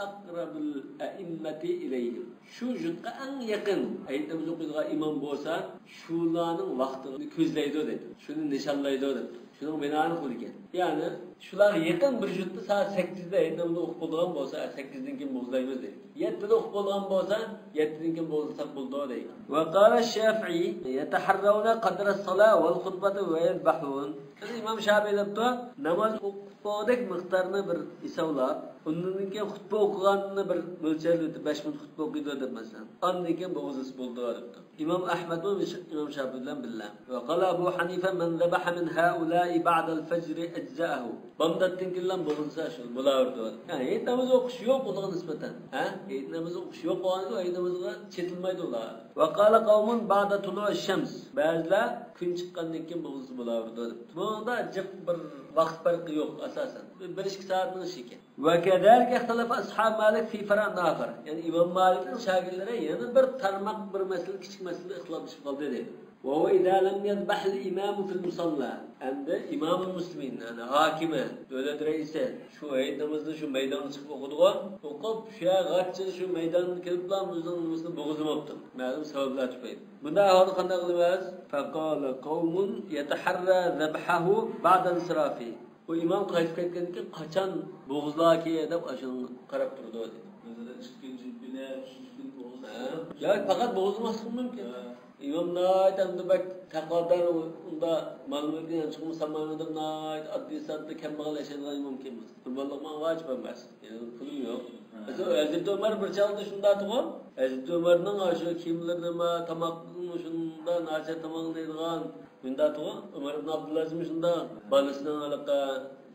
أقرب الأئمة إليهم. شۇ يۇرتقا ئەڭ يېقىن ھېيت نامىزى ئوقۇيدىغان ئىمام بولسا، شۇلارنىڭ ۋاقتىنى كۆزلەيدۇ دەيدۇ. شۇنى نىشانلايدۇ دەيدۇ. شۇنىڭ بىنائەن قىلىدىكەن. يەنى شۇلارغا يېقىن بىر يۇرتتا سائەت سەككىزدە ھېيت نامىزى ئوقۇپ بولىدىغان بولسا، سەككىزدىن كېيىن بولغۇزايمىز دەيدۇ. يەتتىدە ئوقۇپ بولغان بولسا، يەتتىدىن كېيىن بولغۇزساق بولىدۇ دەيدۇ. وقال الشافعي يتحرون قدر الصلاة والخطبة ويذبحون. ئىمام شافىئى دەپتۇ، ناماز ئوقۇپ بولغۇدەك مىقدارنى بىر ھېسابلاپ، ئۇندىن كېيىن خۇتبە ئوقۇغاننى بىر مۆلچەرلىۋېتىپ، بەش مىنۇت خۇتبە ئوقۇيدۇ دەپ مەسىلەن. ئاندىن كېيىن بولغۇزسا بولىدۇ دەپتۇ. ئىمام ئەھمەدمۇ ئىمام شافىئى بىلەن بىللە. وقال أبو حنيفة من ذبح من هؤلاء بعد الفجر أجزأه. بامداتتىن كېيىنلا بولغۇزسا شۇ بولاۋېرىدۇ. ھە، ھېيت نامىزى ئوقۇش يوق ئۇلارغا نىسبەتەن. ھە؟ ھېيت نامىزى ئوقۇش يوق بولغانىكەن، ھېيت نامىزىغا چېتىلمايدۇ ئۇلار. وقال قوم بعد طلوع الشمس. بەزىلەر كۈن چىققاندىن كېيىن بولغۇزسا بولاۋېرىدۇ دەپتۇ. بۇنىڭدا جىق بىر ۋاقىت پەرقى يوق ئاساسەن. بىر، بىر ئىككى سائەتنىڭ ئىشى ئىكەن. وكذلك اختلف أصحاب مالك في فرع آخر. يەنى ئىمام مالىكنىڭ شاگىرتلىرى يەنە بىر تارماق، بىر مەسىلە، كىچىك مەسىلىدە ئىختىلاپلىشىپ قالدى دەيدۇ. وهو إذا لم يذبح الإمام في المصلى. ئەمدى ئىمامۇل مۇسلىمىن، يەنى ھاكىمى، دۆلەت رەئىسى شۇ ھېيت نامىزىنى شۇ مەيدانغا چىقىپ ئوقۇدىغۇ. ئوقۇپ، شۇ يەرگە غاچچىلى شۇ مەيدانغا كېلىپلا ئۆزىنىڭ نېمىسىنى بوغۇزلىماپتۇ. مەلۇم سەۋەبلەر تۈپەيلى. بۇنداق ئەھۋالدا قانداق قىلىمىز؟ فقال قوم يتحرى ذبحه بعد انصرافه. بۇ ئىمام قايتىپ كەتكەندىن كېيىن قاچان بوغۇزلاركى دەپ ئاشۇنى قاراپ تۇرىدۇ دېدى. مەسىلەن، ئىككىنچى كۈنى، ئۈچىنچى كۈنى بوغۇزلىسا. ھە. ياكى پەقەت بوغۇزلىماسلىقى مۇمكىن. ھە. ئىمام ناھايىتى ئەمدى بەك تەقۋادار، ئۇندا مال-مۈلكىنى يانچۇقىمۇ سالمايمەن دەپ ناھايىتى ئاددىي ساددا كەمبەغەل ياشايدىغان ئىمام كەنمەس. قۇربانلىق ماڭا ۋاجىپ ئەمەس. يەنى پۇلۇم يوق. ھە. مەسىلەن، ھەزرىتى ئۆمەر بىر چاغدا شۇنداقتىغۇ. ھەزرىتى ئۆمەرنىڭ ئاشۇ كىيىملىرىنىمۇ، تاماقنىمۇ شۇنداق ناچار تاماق يەيدىغان. شۇنداقتىغۇ، ئۆمەر ئىبن ئابدۇلئەزىز شۇنداق بالىسىنىڭ ھېلىقى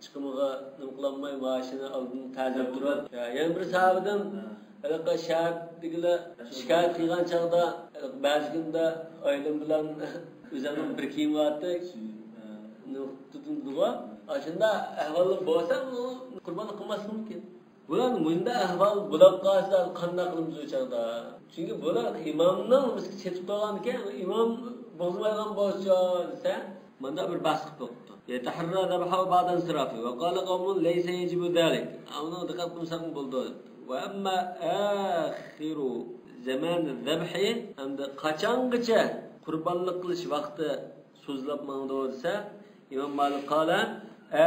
چىقىمىغا نېمە قىلالماي، مائاشىنى ئالدىن تەزىپ تۇرۇپ. يەنە بىر ساھابىدىن ھېلىقى شەھەردىكىلەر شىكايەت قىلغان چاغدا، ھېلىقى بەزى كۈندە ئايلىم بىلەن ئۆزۈمنىڭ بىر كىيىمى بارتتى. نېمە تۇتۇندىغۇ. ئاشۇنداق ئەھۋاللار بولسا، ئۇ قۇربانلىق قىلماسلىقى مۇمكىن. بۇلار مۇنداق ئەھۋال بولۇپ قالسا قانداق قىلىمىز ئۇ چاغدا؟ چۈنكى بۇلار ئىمامنىڭ مىسكىتى چېتىپ قالغانىكەن، ئىمام بوغۇزلىمايدىغان بولسىچۇ دېسە، مانداق بىر باسقۇچ بوپتۇ. يتحرى ذبحه بعد انصرافه وقال قوم ليس يجب ذلك. ئۇنىڭغا دىققەت قىلمىساقمۇ بولىدۇ. وأما آخر زمان الذبح، ئەمدى قاچانغىچە قۇربانلىق قىلىش ۋاقتى سوزۇلۇپ ماڭىدۇ دېسە، ئىمام مالىك قال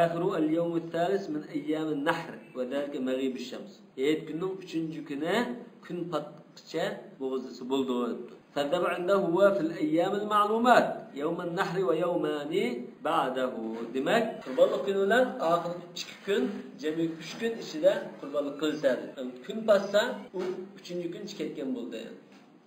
آخر اليوم الثالث من أيام النحر وذلك مغيب الشمس. ھېيت كۈننىڭ ئۈچىنچى كۈنى كۈن پاتقىچە بوغۇزلىسا بولىدۇ دەپتۇ. فالذبح عنده هو في الأيام المعلومات يوم النحر ويومان بعده. دېمەك، قۇربانلىق كۈنى بىلەن ئاخىرقى ئىككى كۈن، جەمئىي ئۈچ كۈن ئىچىدە قۇربانلىق قىلسا، كۈن پاتسا، ئۇ ئۈچىنچى كۈن چىقىپ كەتكەن بولدى.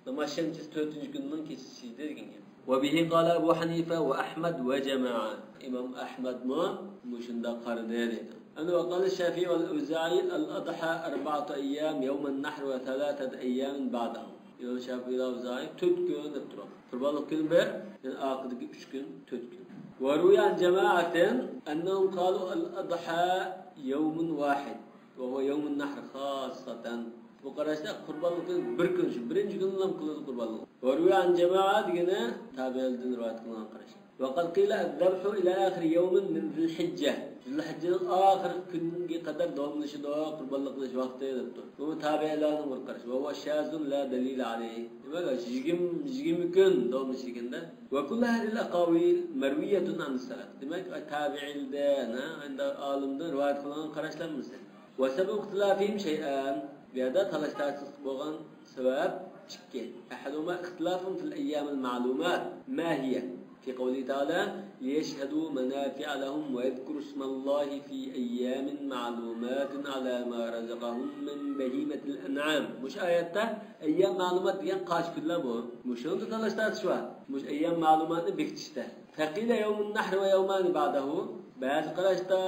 ناماز شەمچىسى تۆتىنچى كۈننىڭ كېچىسى دېگەن گەپ. وبه قال أبو حنيفة وأحمد وجماعة. ئىمام ئەھمەدمۇ مۇشۇنداق قارىدى دەيدۇ. ئەنە وقال الشافعي والأوزاعي الأضحى أربعة أيام يوم النحر وثلاثة أيام بعده. ئىمام شافىئى، ئەۋزائى تۆت كۈن دەپ تۇرۇپ، قۇربانلىق كۈنى بىر، يەنە ئارقىدىكى ئۈچ كۈن، تۆت كۈن. وروي عن جماعة أنهم قالوا الأضحى يوم واحد وهو يوم النحر خاصة. بۇ قاراشتا قۇربانلىق كۈنى بىر كۈن، شۇ بىرىنچى كۈنىلا قىلىدۇ قۇربانلىق. وروي عن جماعة دېگىنى تابىئىندىن رىۋايەت قىلىنغان قاراش. وقد قيل الذبح إلى آخر يوم من ذي الحجة. زۇلھىججىنىڭ ئاخىرقى كۈنىگە قەدەر داۋاملىشىدۇ، قۇربانلىق قىلىش ۋاقتى دەپتۇ. بۇ تابىئىلەرنىڭ بىر قارىشى. وهو شاذ لا دليل عليه. دېمەك، يىگىرمە، يىگىرمە كۈن داۋاملىشىدىكەن-دە. وكل هذه الأقاويل مروية عن السلف. دېمەك، تابىئىلدىن، ھە، ئالىمدىن رىۋايەت قىلىنغان قاراشلار مۇشۇ. وسبب اختلافهم شيئان. بۇ يەردە تالاش-تارتىشلىق بولغان سەۋەب ئىككى. أحدهما اختلافهم في الأيام المعلومات ما هي؟ في قوله تعالى: ليشهدوا منافع لهم ويذكروا اسم الله في أيام معلومات على ما رزقهم من بهيمة الأنعام. مۇشۇ ئايەتتە ئەييام مەلۇمات دېگەن قايسى كۈنلەر بۇ؟ مۇشۇنىڭدا تالاش-تارتىش بار. مۇشۇ ئەييام مەلۇماتنى بېكىتىشتە. فقيل يوم النحر ويومان بعده. بەزى قاراشتا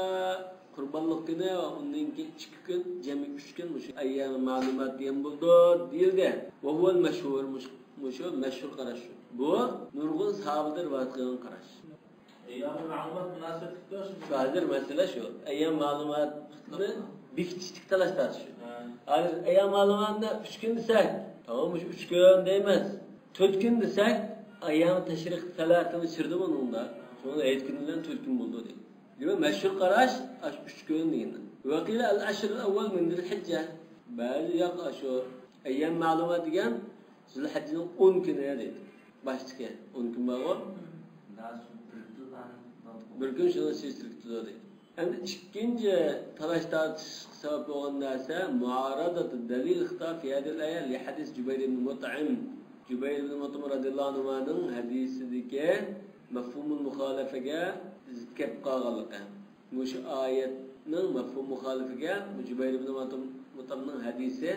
قۇربانلىق كۈنى ۋە ئۇندىن كېيىن ئىككى كۈن، جەمئىي ئۈچ كۈن مۇشۇ ئەييامى مەلۇمات دېگەن بولىدۇ دېيىلگەن. وهو المشهور، مۇشۇ، مۇشۇ مەشھۇر قاراش شۇ. بۇ نۇرغۇن ساھابىدىن رىۋايەت قىلىنغان قاراش. ئەييامى مەلۇمات مۇناسىۋەتلىك شۇ. شۇ ھازىر مەسىلە شۇ. ئەييام مەلۇماتنى بېكىتىشتىكى تالاش تارتىش شۇ. ھە. ھازىر ئەييام مەلۇماتنى ئۈچ كۈن دېسەك، تامام مۇشۇ ئۈچ كۈن دەيمىز. تۆت كۈن دېسەك، ئەييام تەشرىق سەلاسە چىردى بۇنىڭدا. شۇڭا ھەيت كۈنى بىلەن تۆت كۈن بولىدۇ دەيدۇ. دېمەك، مەشھۇر قاراش ئاشۇ ئۈچ كۈن دېگەن. وقيل العشر الأول من ذي الحجة. بەزى ياق، ئاشۇ ئەييام مەلۇمات دېگەن زۇلھەججىنىڭ ئون كۈنى دەيدۇ. باشتىكى ئون كۈن بارغۇ. بىر كۈن شۇنىڭ ئىچىدە چىرىپ كېتىدۇ دەيدۇ. ئەمدى ئىككىنچى تالاش-تارتىشقا سەۋەب بولغان نەرسە، معارضة دليل الخطاب في هذه الآية لحديث جبير بن مطعم. جۇبەير ئىبن مۇتئىم رەزىياللاھۇ ئەنھۇنىڭ ھەدىسىدىكى مەفھۇمۇل مۇخالىپىگە زىت كەپ قالغانلىقى. مۇشۇ ئايەتنىڭ مەفھۇم مۇخالىپىگە جۇبەير ئىبن مۇتئىم-، مۇتئىمنىڭ ھەدىسى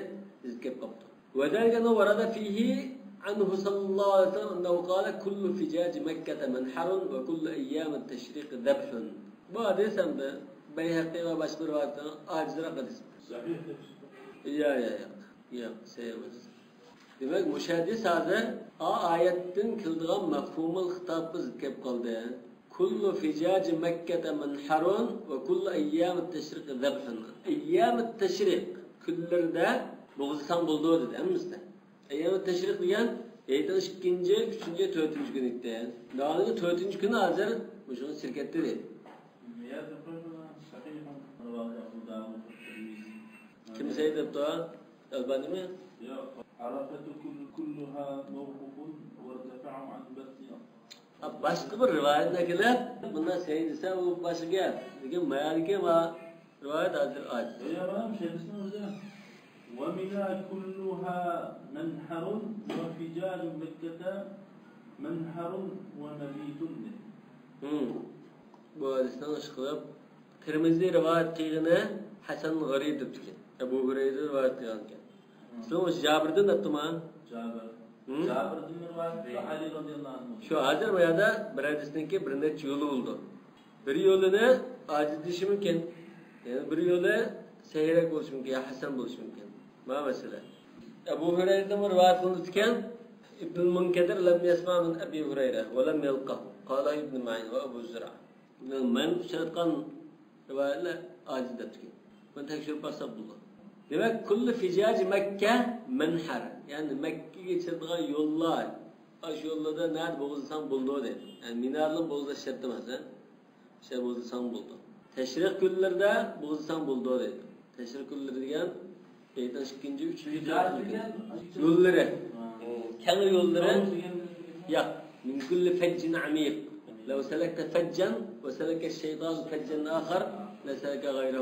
زىت كەپ قاپتۇ. وذلك أنه ورد فيه عنه صلى الله عليه وسلم أنه قال: كل فجاج مكة منحر وكل أيام التشريق ذبح. بۇ ھەدىس ھەمدە بەيھەقى ۋە باشقا رىۋايەتلەرنىڭ ئاجىزراق ھەدىسى. يا، يا، يا. يا، سەھىھ ئەمەس. دېمەك، مۇشۇ ھەدىس ھازىر ئا-، ئايەتتىن كېلىدىغان مەفھۇمۇل خىتابقا زىت كەپ قالدى. كل فجاج مكة منحر وكل أيام التشريق ذبح. ئەييامىت تەشرىق كۈنلىرىدە بوغۇزلىساڭ بولىدۇ دېدى ھەممىسىدە. ئەييامىت تەشرىق دېگەن ھېيتنىڭ ئىككىنچى، ئۈچىنچى، تۆتىنچى كۈنى ئىدى. داۋاملىق تۆتىنچى كۈنى ھازىر مۇشۇ چىرىپ كەتتى دېدى. كىم سەھىھ دەپتۇ؟ ئەلبانىمۇ؟ يوق. عرفة كل-، كلها موقوف وارتفع عن بث. باشقا بىر رىۋايەتنى كېلىپ، بۇنداق سەھىھ دېسە، ئۇ باشقا گەپ. لېكىن مايالىكى ۋە رىۋايەت ھازىر ئاجىز. يا، يا، مانا شەيخنىڭ ئۆزى. ومنى كلها منحر وفجاج مكة منحر ومبيت. ھىم. بۇ ھەدىسنىڭ ئىشقىلىپ تىرمىزى رىۋايەت قىلغىنى ھەسەن غەرىب دەپتىكەن. ئەبۇ ھۇرەيرە رىۋايەت قىلغانىكەن. ھىم. سىلەر مۇشۇ جابىردىن دەپتىما؟ جابىر. ھىم؟ جابىردىن رىۋايەت قىلغان ئەلى رەزىياللاھۇ ئەنھۇ. شۇ ھازىر بۇ يەردە بىر ھەدىسنىڭكى بىر نەچچە يولى بولىدۇ. بىر يولىنى ئاجىز دېيىشى مۇمكىن. يەنە بىر يولى سەھىھرەك بولۇشى مۇمكىن يا ھەسەن بولۇشى مۇمكىن. مانا مەسىلە. ئەبۇ ھۇرەيرىدىنمۇ رىۋايەت قىلىنىدىكەن، ئىبنۇل مۇنكەدىر لەم يەسمە مىن ئەبى ھۇرەيرە ۋە لەم يەلقەھۇ. قالا ئىبنۇ مەئىن ۋە ئەبۇ زۇرئە. مەن ئۇچراتقان رىۋايەتلەر ئاجىز دەپتىكەن. بۇنى تەكشۈرۈپ باقساق بولىدۇ. دېمەك، كۇللۇ فىجاجى مەككە مەنھەر. يەنى مەككىگە چىقىدىغان يوللار، ئاشۇ يوللاردا نەدە بوغۇزلىساڭ بولىدۇ دەيدۇ. يەنى مىنادىن بوغۇزلاش شەرت ئەمەس، ھە؟ شۇ يەردە بوغۇزلىساڭ بولىدۇ. تەشرىق كۈنلىرىدە بوغۇزلىساڭ بولىدۇ دەيدۇ. تەشرىق كۈنلىرى دېگەن ھېيتنىڭ ئىككىنچى، ئۈچىنچى، تۆتىنچى كۈنى. يوللىرى. ھە. كەڭ يوللىرى. ياق. من كل فج عميق. لو سلكت فجا وسلك الشيطان فجا آخر لسلك غيره.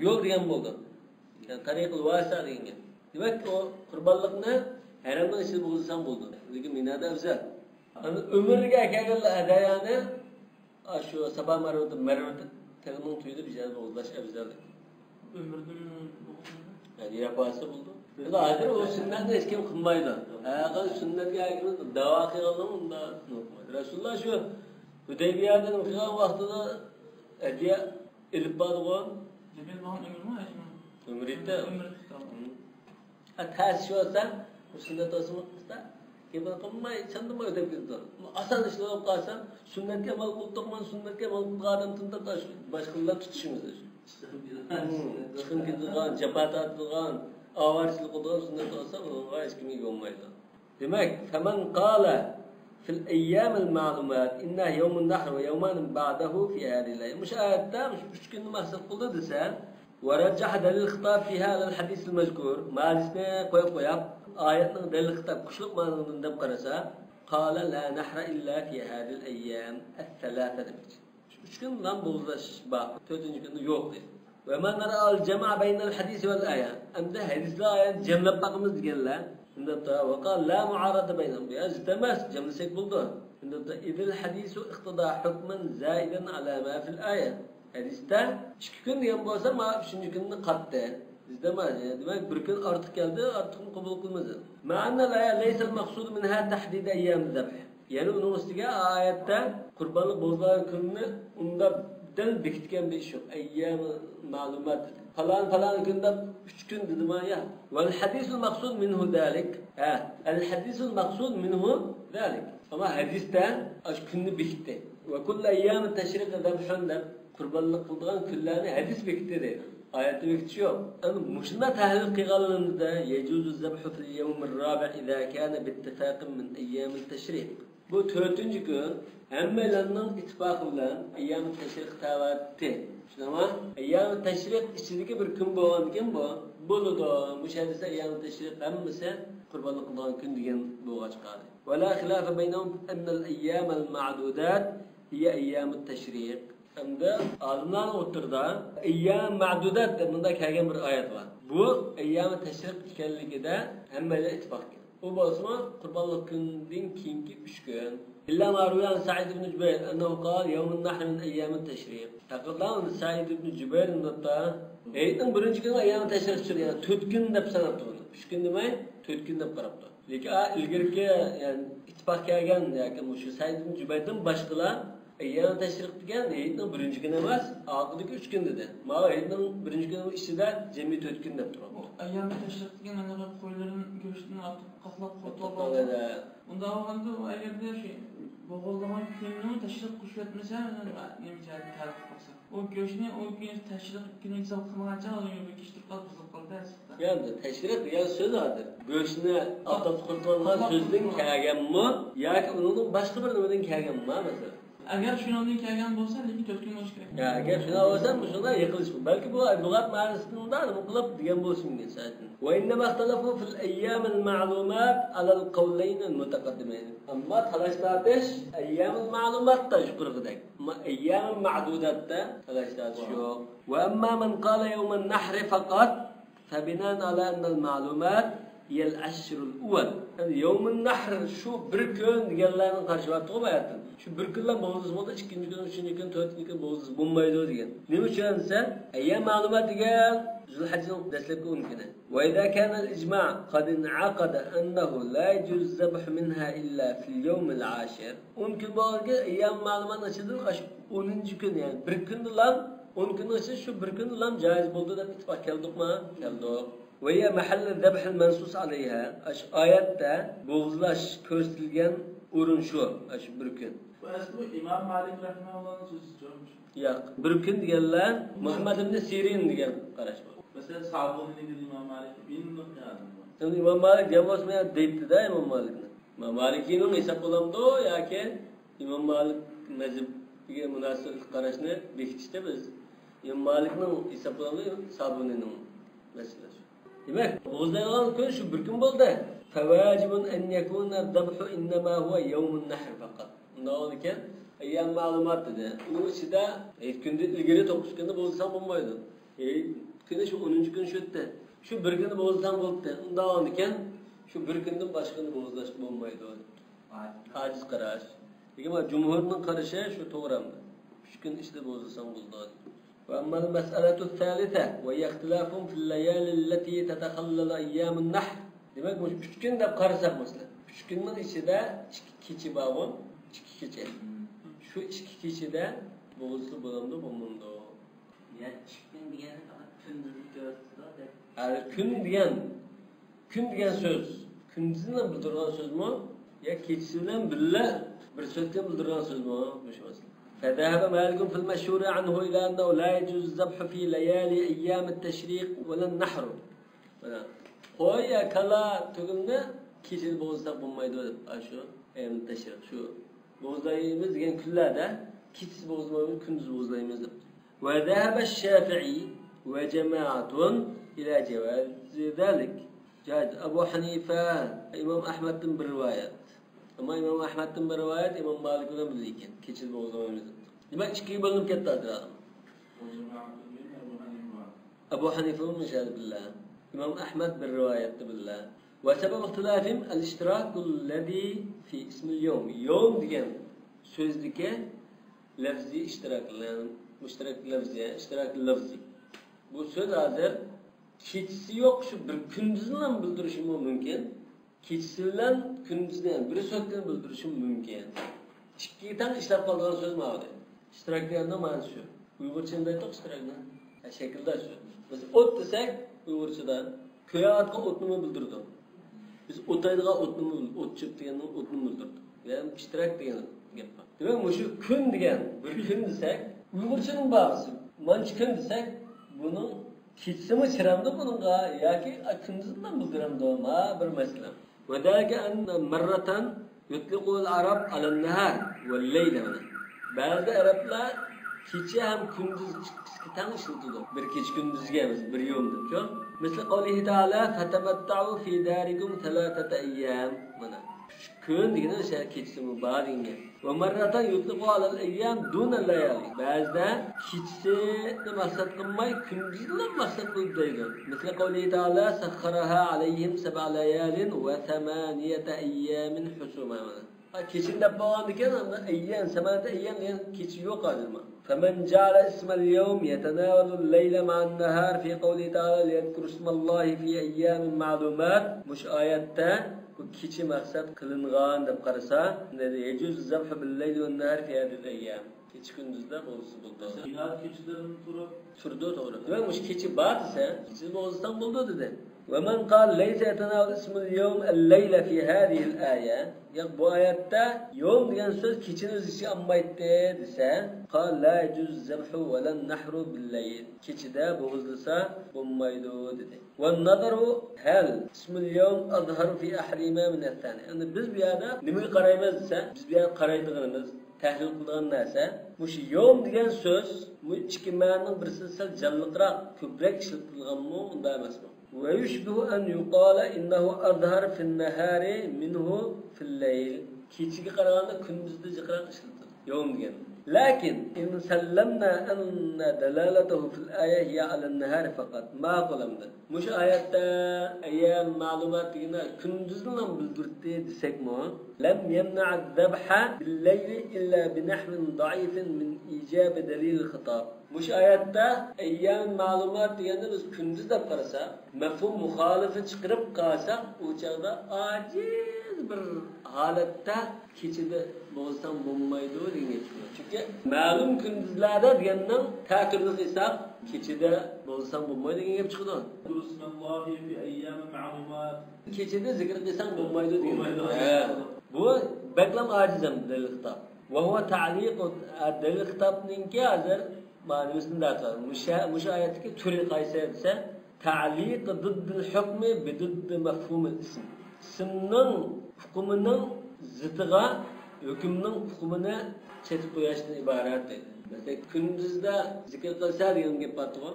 يول دېگەن بولىدۇ. يەنى تەرىقۇل ۋاسىئە دېگەن گەپ. دېمەك، ئۇ قۇربانلىقنى ھەرەمنىڭ ئىچىدە بوغۇزلىساڭ بولىدۇ. لېكىن مىنادا ئەۋزەل. ئەمدى ئۆمرىگە ئەكەلگەنلەر ھەدايانى، ئاشۇ ساپا مەرۋىدە، مەرۋە تېغىنىڭ تۈۋىدە بىر يەردە بوغۇزلاش ئەۋزەل. ئۆمرىدىن يەنى يەپ ئالسا بولىدۇ. ئەمدى ھازىر ئۇ سۈننەتنى ھېچكىم قىلمايدۇ. ھەرقانداق سۈننەتكە ھەركىم دەۋا قىلغانلىرى ئۇنداق قىلمايدۇ. رەسۇلۇللا شۇ ھۇدەيبىيەدە نېمە قىلغان ۋاقتىدا ھەدىيە ئېلىپ باردىغۇ. جەبەل بولغان ئۆمرىمۇ ھەجمۇ؟ ئۆمرىدە. ئۆمرىدە. ھە، تەس شۇ بولسا، بۇ سۈننەت بولسىمۇ قىلسا، گېپىنى قىلماي، چاندىماي ئۆتۈپ كېتىدۇ. ئاسان ئىشلار بولۇپ قالسا، سۈننەتكە ئەمەل قىلىپ تۇرۇپمەن، سۈننەتكە ئەمەل قىلىدىغان ئادەم تىنتاپ شۇ باشقىلار تۇتۇشىمىز شۇ. چىقىپ كېتىدىغان، جاپا تارتىدىغان، ئاۋارىچىلىك قىلىدىغان سۈننەت بولسا، ئۇنىڭغا ھېچكىم ئىگە بولمايدۇ. دېمەك، فمن قال في الأيام المعلومات إنها يوم النحر ويومان بعده في هذه الأيام. مۇشۇ ئايەتتە مۇشۇ ئۈچ كۈننى مەقسەت قىلدى دېسە، ورجح دليل الخطاب فيها على الحديث المذكور. مەزىسىنى قويۇپ قويۇپ، ئايەتنىڭ دەلىل خىتاب قۇشلۇق مەنىدىن دەپ قارىسا، قال لا نحر إلا في هذه الأيام الثلاثة دېمەكچى. شۇ ئۈچ كۈن بىلەن بوغۇزلاش بار، تۆتىنچى كۈندە يوق دەيدۇ. ومن رأى الجمع بين الحديث والآية. ئەمدى ھەدىسلەر ئايەتنى جەملەپ باقىمىز دېگەنلەر، شۇنداق، وقال لا معارضة بينهم. يا، زىت ئەمەس، جەملىسەك بولىدۇ. شۇنداق، إذ الحديث اقتضى حكما زائدا على ما في الآية. ھەدىستە ئىككى كۈن دېگەن بولسا، مانا ئۈچىنچى كۈننى قاتتى. بىزدە مانا، دېمەك، بىر كۈن ئارتۇق كەلدى، ئارتۇقنى قوبۇل قىلمىدى. مع أن الآية ليس المقصود منها تحديد أيام الذبح. يەنى ئۇنىڭ ئۈستىگە ئايەتتە قۇربانلىق بوغۇزلىغان كۈننى ئۇنداق دەل بېكىتكەن بىر ئىش يوق. أيام معلومات دېدى. پالان، پالان كۈن دەپ ئۈچ كۈن دېدىما يا؟ والحديث المقصود منه ذلك. ھە، الحديث المقصود منه ذلك. ئەمما ھەدىستە ئاشۇ كۈننى بېكىتتى. وكل أيام التشريق ذبح دەپ قۇربانلىق قىلىدىغان كۈنلەرنى ھەدىس بېكىتتى دەيدۇ. ئايەتتە بېكىتىش يوق. ئەمدى مۇشۇنداق تەھلىل قىلغانلىرىمىزدا يجوز الذبح في اليوم الرابع إذا كان باتفاق من أيام التشريق. بۇ تۆتىنچى كۈن ھەممەيلەننىڭ ئىتتىپاقى بىلەن ئەييام تەشرىق تەۋەتتى. چۈشىنىڭلار؟ ئەييام تەشرىق ئىچىدىكى بىر كۈن بولغاندىكىن بۇ بولىدۇ. مۇشۇ ھەدىستە ئەييام تەشرىق ھەممىسى قۇربانلىق قىلىدىغان كۈن دېگەن بولغاچقا. ولا خلاف بينهم أن الأيام المعدودات هي أيام التشريق. ئەمدى ئالىملارنىڭ ئوتتۇرىدا ئەييام مەدۇدات دەپ مۇنداق كەلگەن بىر ئايەت بار. بۇ ئەييام تەشرىق ئىكەنلىكىدە ھەممەيلەن ئىتتىپاق ئىكەن. ئۇ بولسىمۇ قۇربانلىق كۈندىن كېيىنكى ئۈچ كۈن. إلا ما روي عن سعيد بن جبير أنه قال يوم النحر من أيام التشريق. ھەقىقەتەن سەئىد ئىبن جۇبەير مۇنداقتا ھېيتنىڭ بىرىنچى كۈنى ئەييام تەشرىق، يەنى تۆت كۈن دەپ ساناپتۇ ئۇنى. ئۈچ كۈن دېمەي، تۆت كۈن دەپ قاراپتۇ. لېكىن، ئا، ئىلگىرىكى، يەنى ئىتتىپاق كەلگەن ياكى مۇشۇ سەئىد ئىبن جۇبەيردىن باشقىلار ئەييام تەشرىق دېگەن ھېيتنىڭ بىرىنچى كۈنى ئەمەس، ئارقىدىكى ئۈچ كۈن دېدى. ماۋۇ ھېيتنىڭ بىرىنچى كۈنى ئىچىدە جەمئىي تۆت كۈن دەپ تۇرۇپتۇ. بۇ ئەييام تەشرىق دېگەن مانا قويلىرىنىڭ گۆشىنى ئاتىپ قاقلاپ قويۇپ قويۇپ قويغان. ئۇنداق بولغاندا ئۇ ئەگەردە شۇ بوغۇلدىغان كۈننى تەشرىق قوشۇۋەتمىسە، نېمە جەھەتتە تەرەققىي قىلسا. ئۇ گۆشنى ئۇ كۈنى تەشرىق كۈنى ھېساب قىلمىغانچە ئۇنى بېكىشتۈرۈپ قالىپ بۇزۇلۇپ قالدى ئەسلىدە. يا، تەشرىق دېگەن سۆز ھازىر. گۆشنى ئاتاپ قۇرۇتۇلغان سۆزدىن كەلگەنمۇ ياكى ئۇنىڭدىن باشقا بىر نېمىدىن كەلگەنمۇ، مەسىلەن؟ ئەگەر شۇنىڭدىن كەلگەن بولسا، لېكىن تۆت كۈن بولۇشى كېرەك. يا، ئەگەر شۇنداق بولسا، مۇشۇنداق يىقىلىش بۇ. بەلكى بۇ لۇغەت مەنىسىنىڭ نېمە قىلىپ دېگەن بولۇشى مۇمكىن، سەۋەبىدىن. وإنما اختلفوا في الأيام المعلومات على القولين المتقدمين. ئەمما تالاش تارتىش ئەييامىل مەلۇماتتا يۇقىرىقىدەك. ئەمما ئەييامىل مەدۇداتتا تالاش تارتىش يوق. وأما من قال يوم النحر فقط فبناء على أن المعلومات هي العشر الأول. يەنى يومۇن نەھر شۇ بىر كۈن دېگەنلەرنىڭ قارىشى بار تۇغۇ باياتتىن. شۇ بىر كۈنلا بوغۇزلىسا بولدى، ئىككىنچى كۈن، ئۈچىنچى كۈن، تۆتىنچى كۈن بوغۇزلىسا بولمايدۇ دېگەن. نېمە ئۈچۈن دېسە، ئەييام مەلۇمات دېگەن زۇلھەججىنىڭ دەسلەپكى ئون كۈنى. وإذا كان الإجماع قد انعقد أنه لا يجوز الذبح منها إلا في اليوم العاشر. ئون كۈن بولغانكى ئەييام مەلۇماتنىڭ ئىچىدىن ئاشۇ ئونىنچى كۈن، يەنى بىر كۈندىلا، ئون كۈننىڭ ئىچىدە شۇ بىر كۈندىلا جايىز بولدى دەپ ئىتتىپاق كەلدۇقما؟ كەلدۇق. وهي محل الذبح المنصوص عليها. ئاشۇ ئايەتتە بوغۇزلاش كۆرسىتىلگەن ئورۇن شۇ، ئاشۇ بىر كۈن. بۇ ئەسلى ئىمام مالىك رەھىمەھۇللاھنىڭ سۆزىچۇ؟ ياق، بىر كۈن دېگەنلەر مۇھەممەد ئىبن سىرىن دېگەن قاراش بار. مەسىلەن، سابۇنىنى دېدى ئىمام مالىك، ئىننى قىيادىن. ئىمام مالىك دېگەن بولسا، مەن دەيتتى-دە ئىمام مالىكنى. ئىمام مالىكىنىڭ ھېساب بولامدۇ ياكى ئىمام مالىك مەزھىپىگە مۇناسىۋەتلىك قاراشنى بېكىتىشتە بىز ئىمام مالىكنىڭ ھېساب بولامدۇ سابۇنىنىڭ مەسىلىسى. دېمەك، بوغۇزلايدىغان كۈن شۇ بىر كۈن بولدى. فواجب أن يكون الذبح إنما هو يوم النحر فقط. ئۇنداق بولىدىكەن، ئەييام مەلۇمات دېدى. ئۇنىڭ ئىچىدە ھېيت كۈندىن ئىلگىرى توققۇز كۈندە بوغۇزلىساڭ بولمايدۇ. ھېيت كۈنى شۇ ئونىنچى كۈنى شۇ ئۆتتى. شۇ بىر كۈنى بوغۇزلىساڭ بولدى. ئۇنداق بولىدىكەن، شۇ بىر كۈندىن باشقا كۈندە بوغۇزلاشقا بولمايدۇ. ئاجىز قاراش. لېكىن مانا جۇمھۇرنىڭ قارىشى شۇ توغرا. ئۈچ كۈن ئىچىدە بوغۇزلىساڭ بولىدۇ. وأما المسألة الثالثة وهي اختلاف في الليالي التي تتخلل أيام النحر. دېمەك، مۇشۇ ئۈچ كۈن دەپ قارىساق، مەسىلەن، ئۈچ كۈننىڭ ئىچىدە ئىككى كېچە بارغۇ، ئىككى كېچە. شۇ ئىككى كېچىدە بوغۇزلىسا بولامدۇ، بولمامدۇ؟ يا ئىككى كۈن دېگەننى پەقەت كۈندۈزى كۆرسىتىدۇ دەپ. ھە، كۈن دېگەن، كۈن دېگەن سۆز كۈندۈزى بىلەن بىلدۈرىدىغان سۆزمۇ يا كېچىسى بىلەن بىللە بىر سۆزنى بىلدۈرىدىغان سۆزمۇ؟ مۇشۇ مەسىلە. فذهب مالك في المشهور عنه إلى أنه لا يجوز الذبح في ليالي أيام التشريق ولا النحر. مانا، قوي يا كالا تۈگۈننى كېچىدە بوغۇزلىساق بولمايدۇ دەپ، ئاشۇ. ئەيام تەشرىق، شۇ بوغۇزلايمىز دېگەن كۈنلەردە، كېچىسى بوغۇزلىمايمىز، كۈندۈز بوغۇزلايمىز دەپتۇ. وذهب الشافعي وجماعة إلى جواز ذلك. جائز. ئەبۇ ھەنىفە، ئىمام ئەھمەدتىن بىر رىۋايەت. ئەمما ئىمام ئەھمەدتىن بىر رىۋايەت ئىمام مالىك بىلەن بىللە ئىكەن، كېچىدە بوغۇزلىمايمىز دەپتۇ. دېمەك، ئىككىگە بۆلۈنۈپ كەتتى ھازىر ئادەم. ئەبۇ ھەنىفە مۇشەدە بىللە، ئىمام ئەھمەد بىر رىۋايەتتە بىللە. وسبب اختلافهم الاشتراك الذي في اسم اليوم. يوم دېگەن سۆزدىكى لەفزىي ئىشتىراك، مۇشتەرەك لەفزىي، ئىشتىراك لەفزىي. بۇ سۆز ھازىر كېچىسى يوق شۇ بىر كۈندۈزنىلا بىلدۈرۈشىمۇ مۇمكىن. كېچىسى بىلەن كۈندۈزنى، يەنى بىر سۆزدىن بىلدۈرۈشىمۇ مۇمكىن. ئىككى تەڭ ئىشلەپ قالىدىغان سۆز ماۋۇ. ئىشتىراك دېگەننىڭ مەنىسى شۇ. ئۇيغۇرچىدا ئېيتتۇق ئىشتىراكنى. ھە، شەكىلدە شۇ. بىز ئوت دېسەك، ئۇيغۇرچىدا كۆيۈۋاتقان ئوتنىمۇ بىلدۈرىدۇ. بىز ئوتايدىغان ئوتنىمۇ، ئوت چۆپ دېگەننىڭ ئوتنىمۇ بىلدۈرىدۇ. يەنى ئىشتىراك دېگەن گەپ بار. دېمەك، مۇشۇ كۈن دېگەن، بىر كۈن دېسەك، ئۇيغۇرچىنىڭ باھاسى مانچە كۈن دېسەك، بۇنىڭ كېچىسىمۇ چىرامدۇ بۇنىڭغا ياكى كۈندۈزلا بىلدۈرەمدۇ؟ ما بىر مەسىلە. وذلك أن مرة يطلق العرب على النهار والليل. بەزىدە ئەرەبلەر كېچە ھەم كۈندۈز ئىككىسىگە تەڭ ئىشلىتىدۇ. بىر كېچە كۈندۈزگە ئەمەس، بىر يوم دەپ شۇ. مثل قوله تعالى فتمتعوا في داركم ثلاثة أيام. مانا. كۈن دېگىنى ئۆشە كېچىسىمۇ بار دېگەن گەپ. ومرة يطلق على الأيام دون الليالي. بەزىدە كېچىسىنى مەقسەت قىلماي، كۈندۈزنىلا مەقسەت قىلىپ دەيدۇ. مثل قوله تعالى سخرها عليهم سبع ليال وثمانية أيام حسوما. ھا، كېچىنى دەپ بولغاندىكىن، ئەييام، سەمانىيەتە ئەييام دېگەن كېچە يوق ھازىرمۇ. فمن جعل اسم اليوم يتناول الليل مع النهار في قوله تعالى ليذكروا اسم الله في أيام معلومات. مۇشۇ ئايەتتە بۇ كېچە مەقسەت قىلىنغان دەپ قارىسا، يجوز الذبح بالليل والنهار في هذه الأيام. كېچە كۈندۈزدە بولسا بولىدۇ. جىھاد كېچىلىرىنى تۇرۇپ. تۇرىدۇ، توغرا. دېمەك، مۇشۇ كېچە بار دېسە، كېچىنى بولغۇزساڭ بولىدۇ دېدى. ومن قال ليس يتناول اسم اليوم الليل في هذه الآية. ياق، بۇ ئايەتتە يوم دېگەن سۆز كېچىنى ئۆز ئىچىگە ئالمايتتى دېسە، قال لا يجوز الذبح ولا النحر بالليل. كېچىدە بوغۇزلىسا بولمايدۇ دېدى. والنظر هل اسم اليوم أظهر في أحدهما من الثاني. ئەمدى بىز بۇ يەردە نېمىگە قارايمىز دېسە، بىز بۇ يەردە قارايدىغىنىمىز، تەھلىل قىلىدىغان نەرسە، مۇشۇ يوم دېگەن سۆز، بۇ ئىككى مەنىنىڭ بىرسىدە سەل جانلىقراق، كۆپرەك ئىشلىتىلغانمۇ، ئۇنداق ئەمەسمۇ؟ ويشبه أن يقال إنه أظهر في النهار منه في الليل. كېچىگە قارىغاندا كۈندۈزدە جىقراق ئىشلىتىلىدۇ يوم دېگەن. لكن إن سلمنا أن دلالته في الآية هي على النهار فقط. ماقۇل ئەمدى. مۇشۇ ئايەتتە ئەييام مەلۇمات دېگەندە كۈندۈزنىلا بىلدۈردى دېسەكمۇ، لم يمنع الذبح بالليل إلا بنحو ضعيف من إيجاب دليل الخطاب. مۇشۇ ئايەتتە ئەييام مەلۇمات دېگەندە بىز كۈندۈز دەپ قارىساق، مەفھۇم مۇخالىپى چىقىرىپ قالساق، ئۇ چاغدا ئاجىز بىر ھالەتتە كېچىدە بولساڭ بولمايدۇ دېگەن گەپ چىقىدۇ. چۈنكى مەلۇم كۈندۈزلەردە دېگەننىڭ تەتۈرىنى قىلساق، كېچىدە بولساڭ بولمايدۇ دېگەن گەپ چىقىدۇ. كېچىدە زىكىر قىلساڭ بولمايدۇ دېگەن. بولمايدۇ. ھە. بۇ بەكلا ئاجىز ھەم دەلىل خىتاب. وهو تعليق، دەلىل خىتابنىڭكى ھازىر مانا نېمىسىنى دەۋاتىدۇ. مۇشۇ، مۇشۇ ئايەتتىكى تۈرى قايسى دېسە، تعليق ضد الحكم بضد مفهوم الاسم. ئىسىمنىڭ ئۇقۇمىنىڭ زىتىغا ھۆكۈمنىڭ ئۇقۇمىنى چېتىپ قويۇشتىن ئىبارەت دەيدۇ. مەسىلەن، كۈندۈزدە زىكىر قىلسا دېگەن گەپ بارتىغۇ.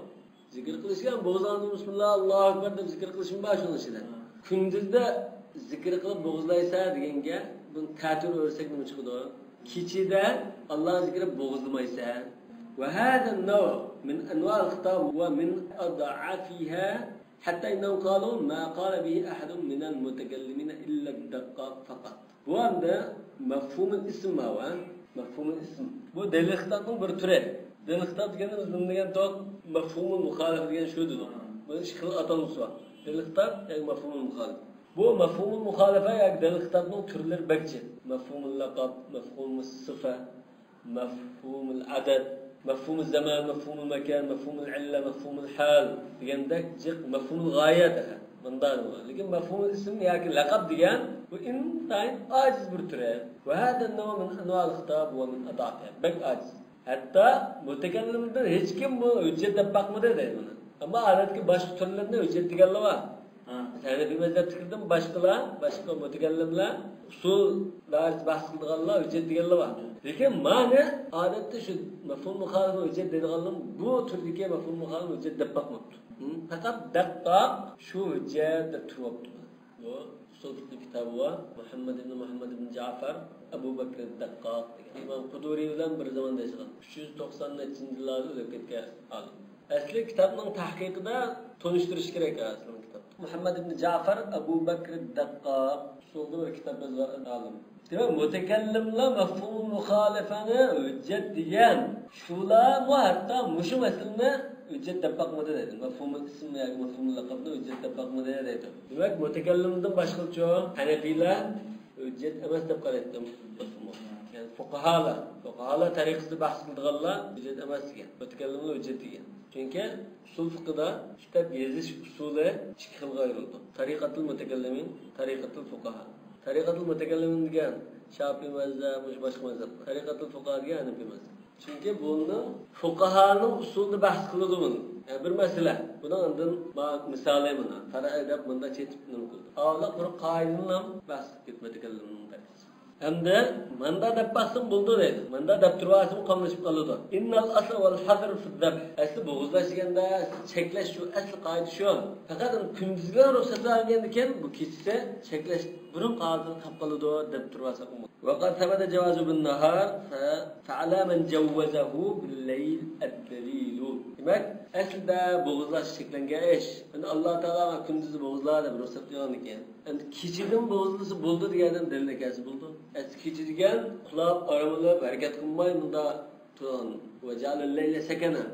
زىكىر قىلىشكە بوغۇزلانغاندا بىسمىللا، ئاللاھۇ ئەكبەر دەپ زىكىر قىلىشمۇ بار شۇنىڭ ئىچىدە. كۈندۈزدە زىكىر قىلىپ بوغۇزلايسا دېگەنگە بۇنى تەتۈر ئۆرسەك نېمە چىقىدۇ؟ كېچىدە ئاللاھنى زىكىر قىلىپ بوغۇزلىمايسەن. وهذا النوع من أنواع الخطاب ومن أضعفها، حتى إنهم قالوا ما قال به أحد من المتكلمين إلا الدقاق فقط. بۇ ئەمدى مەفھۇمۇل ئىسم بار، مەفھۇمۇل ئىسم. بۇ دەلىل خىتابنىڭ بىر تۈرى. دەلىل خىتاب دېگەندە بىز نېمە دېگەن توق؟ مەفھۇمۇل مۇخالىپە دېگەن شۇ دېدۇق. بۇنىڭ ئىككى خىل ئاتالغۇسى بار. دەلىل خىتاب ياكى مەفھۇمۇل مۇخالىپە. بۇ مەفھۇمۇل مۇخالىپە ياكى دەلىل خىتابنىڭ تۈرلىرى بەك جىق. مەفھۇمۇل لەقەب، مەفھۇمۇس سىفە، مەفھۇمۇل ئەدەد، مەفھۇمۇز زامان، مەفھۇمۇل ماكان، مەفھۇمۇل ئىللە، مەفھۇمۇل ھال دېگەندەك جىق، مەفھۇمۇل غايە تېخى. مۇنداق بولغان. لېكىن مەفھۇمۇل ئىسم ياكى لەقەب دېگەن بۇ ئىنتايىن ئاجىز بىر تۈرى. وهذا النوع من أنواع الخطاب ومن أضعفها. بەك ئاجىز. ھەتتا مۇتەكەللىمدىن ھېچكىم بۇ ھۆججەت دەپ باقمىدى دەيدۇ بۇنى. ئەمما ئادەتتىكى باشقا تۈرلىرىنى ھۆججەت دېگەنلەر بار. ھە. ھەنەفىي مەزھەپتىكىدىن باشقىلار، باشقا مۇتەكەللىملەر، ئۇسۇل دائىرىسىدە بەھس قىلىدىغانلار ھۆججەت دېگەنلەر بار. لېكىن مانا ئادەتتە شۇ مەفھۇم مۇخالىپنى ھۆججەت دەيدىغانلار بۇ تۈردىكى مەفھۇم مۇخالىپنى ھۆججەت دەپ باقماپتۇ. ھە؟ پەقەت دەققاق شۇ ھۆججەت دەپ تۇرۇۋاپتۇ. بۇ ئۇسۇل فىقھى كىتابى بار. مۇھەممەد ئىبن مۇھەممەد ئىبن جەفەر ئەبۇ بەكر دەققاق دېگەن. ئىمام قۇدۇرى بىلەن بىر زاماندا ياشىغان. ئۈچ يۈز توقسان نەچچىنچى يىللاردا ئۆلۈپ كەتكەن ئالىم. ئەسلى كىتابنىڭ تەھقىقىدا تونۇشتۇرۇش كېرەك ئەسلىنىڭ كىتاب. مۇھەممەد ئىبن جەفەر ئەبۇ بەكر دەققاق ئۇسۇلدا بىر كىتاب يازغان ئالىم. دېمەك، مۇتەكەللىملار مەفھۇمۇل مۇخالىپەنى ھۆججەت دېگەن. شۇلارمۇ ھەتتا مۇشۇ مەسىلىنى ھۆججەت دەپ باقمىدى دەيدۇ. مەفھۇمۇل ئىسم ياكى مەفھۇمۇل لەقەبنى ھۆججەت دەپ باقمىدى دەيدۇ. دېمەك، مۇتەكەللىمدىن باشقىلارچۇ؟ ھەنەفىيلەر ھۆججەت ئەمەس دەپ قارايتتى. يەنى فۇقاھالار، فۇقاھالار تەرىقىسىدە بەھس قىلىدىغانلار ھۆججەت ئەمەس دېگەن. مۇتەكەللىملەر ھۆججەت دېگەن. چۈنكى ئۇسۇل فىقىدا كىتاب يېزىش ئۇسۇلى ئىككى خىلغا ئايرىلىدۇ. تەرىقەتۇل مۇتەكەللىمىن، تەرىقەتۇل فۇقاھا. تەرىقەتۇل مۇتەكەللىمىن دېگەن شافىئىي مەزھەپ، مۇشۇ باشقا مەزھەپ. تەرىقەتۇل فۇقاھا دېگەن ھەنەفىي مەزھەپ. چۈنكى بۇنىڭ فۇقاھانىڭ ئۇسۇلىدا بەھس قىلىدۇ بۇنى. يەنى بىر مەسىلە. بۇنىڭ ئاندىن ما-، مىسالى مانا. فەرئى دەپ مۇنداق چېتىپ نېمە قىلدى. ئاۋۋال قۇرۇق قائىدىنىلا بەھس قىلىپ كەتمەيدىكەنلىكىنىڭ دەرىجىسى. ئەمدى ماندا دەپ باقسىمۇ بولىدۇ دەيدۇ. ماندا دەپ تۇرۇۋالسىمۇ قاملىشىپ قالىدۇ. ئىننەل ئەسلە ۋەل ھەزر فىز زەبھ. ئەسلى بوغۇزلاش دېگەندە، ئەسلى چەكلەش شۇ، ئەسلى قائىدە شۇ. پەقەت ئۇنى كۈندۈزگە رۇخسەت بەرگەندىكىن، بۇ كېچىسى چەكلەش بۇرۇنقى ھالىتىنى تاپ قالىدۇ دەپ تۇرۇۋالساق بولىدۇ. وقد ثبت جواز بالنهار، ف-، فعلى من جوزه بالليل الدليل. دېمەك، ئەسلىدە بوغۇزلاش چەكلەنگەن ئىش. ئەمدى ئاللا تائالا كۈندۈزدە بوغۇزلا دەپ رۇخسەت قىلغاندىكىن، ئەمدى كېچىدىمۇ بوغۇزلىسا بولىدۇ دېگەندىن دەلىل ئەكەلسە بولىدۇ. ئەسلى كېچە دېگەن ئۇخلاپ، ئارام ئېلىپ، ھەرىكەت قىلماي مۇنداق تۇرغان. وجعل الليل سكنا.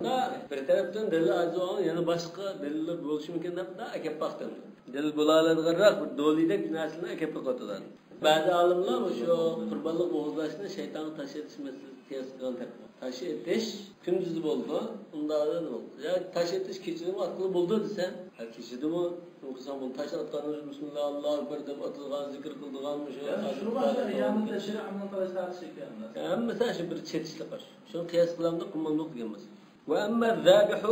ھە؟ بىر تەرەپتىن دەلىل ئاجىز بولغان، يەنە باشقا دەلىللەر بولۇشى مۇمكىن دەپ ئەكەپ باقتىم. دەلىل بولالايدىغانراق بىر دولىدەك نەرسىنى ئەكەپ باقىۋاتىدۇ. بەزى ئالىملار مۇشۇ قۇربانلىق بوغۇزلاشنى شەيتانغا تاش ئېتىش مەسىلىسىگە قىياس قىلغان تەرەپ بار. تاش ئېتىش كۈندۈزدە بولىدۇ، ئۇنداق نېمە بولىدۇ؟ يا تاش ئېتىش كېچىدىمۇ ئاتقىلى بولىدۇ دېسە، ھە، كېچىدىمۇ نېمە قىلساڭ بولىدۇ، تاش ئاتقاندا بىسمىللا، ئاللاھۇ ئەكبەر دەپ ئاتىدىغان، زىكىر قىلىدىغان مۇشۇ. يا، شۇ باشتا قىيامەت تەشرىئى ئامال قىلىش تارتىش ئىكەن. ھەممىسى شۇ بىر چېتىشلىق ئىش. شۇنى قىياس قىلامدۇ، قىلمامدۇق دېگەن مەسىلە. وأما الذابح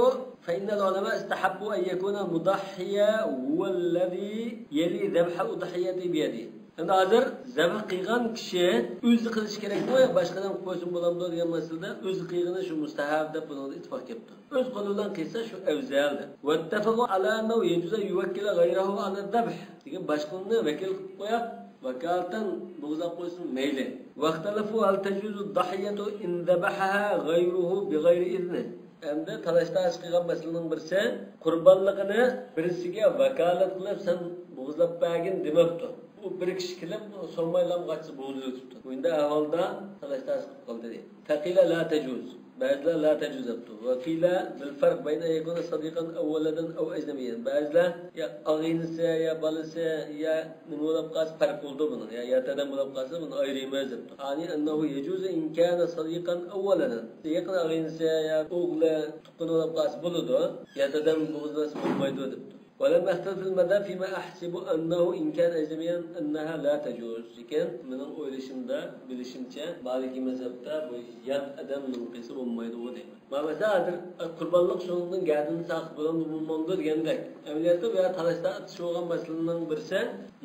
فإن العلماء استحبوا أن يكون مضحيا هو الذي يلي ذبح أضحيته بيده. ئەمدى ھازىر زەبھ قىلغان كىشى ئۆزى قىلىشى كېرەكمۇ يا باشقا ئادەم قىلىپ قويسىمۇ بولامدۇ دېگەن مەسىلىدە، ئۆزى قىلغىنى شۇ مۇستەھەب دەپ بۇنىڭدا ئىتتىپاق كەپتۇ. ئۆز قولى بىلەن قىلسا شۇ ئەۋزەل دەپ. واتفقوا على أنه يجوز أن يوكل غيره على الذبح. دېگەن باشقىلارنى ۋەكىل قىلىپ قويۇپ، ۋاكالىتەن بوغۇزلاپ قويسىمۇ مەيلى. واختلفوا هل تجوز الضحية إن ذبحها غيره بغير إذنه. ئەمدى تالاش-تارتىش قىلغان مەسىلىنىڭ بىرسى، قۇربانلىقىنى بىرسىگە ۋاكالەت قىلىپ، سەن بوغۇزلاپ بەرگىن دېمەپتۇ. ئۇ بىر كىشى كېلىپ، سورىمايلا قاچسا بوغۇزلىۋېتىپتۇ. بۇنداق ئەھۋالدا تالاش-تارتىش قىلىپ قالدى. فقيل لا تجوز. بەزىلەر لا تجوز دەپتۇ. وقيل بالفرق بين أن يكون صديقا أو ولدا أو أجنبيا. بەزىلەر يا ئاغىنىسى، يا بالىسى، يا نېمە بولۇپ قالسا پەرق بولىدۇ بۇنىڭ. يا يات ئادەم بولۇپ قالسا بۇنى ئايرىيمىز دەپتۇ. يعني أنه يجوز إن كان صديقا أو ولدا. يېقىن ئاغىنىسى يا ئوغلى، تۇغقىنى بولۇپ قالسا بولىدۇ. يات ئادەم بوغۇزلىسا بولمايدۇ دەپتۇ. ولم أختلف في المذهب فيما أحسب أنه إن كان أجنبيا أنها لا تجوز. لېكىن مېنىڭ ئويلىشىمدا، بىلىشىمچە، مالىكىي مەزھەپتە بۇ يات ئادەمنىڭ قىلسا بولمايدۇ دەيمەن. مانا مەسىلەن، ھازىر قۇربانلىق شۇنىڭدىن گەدىنى ساقىت بولامدۇ، بولمامدۇ دېگەندەك. ئەمەلىيەتتە بۇ يەردە تالاش-تارتىش بولغان مەسىلىنىڭ بىرسى،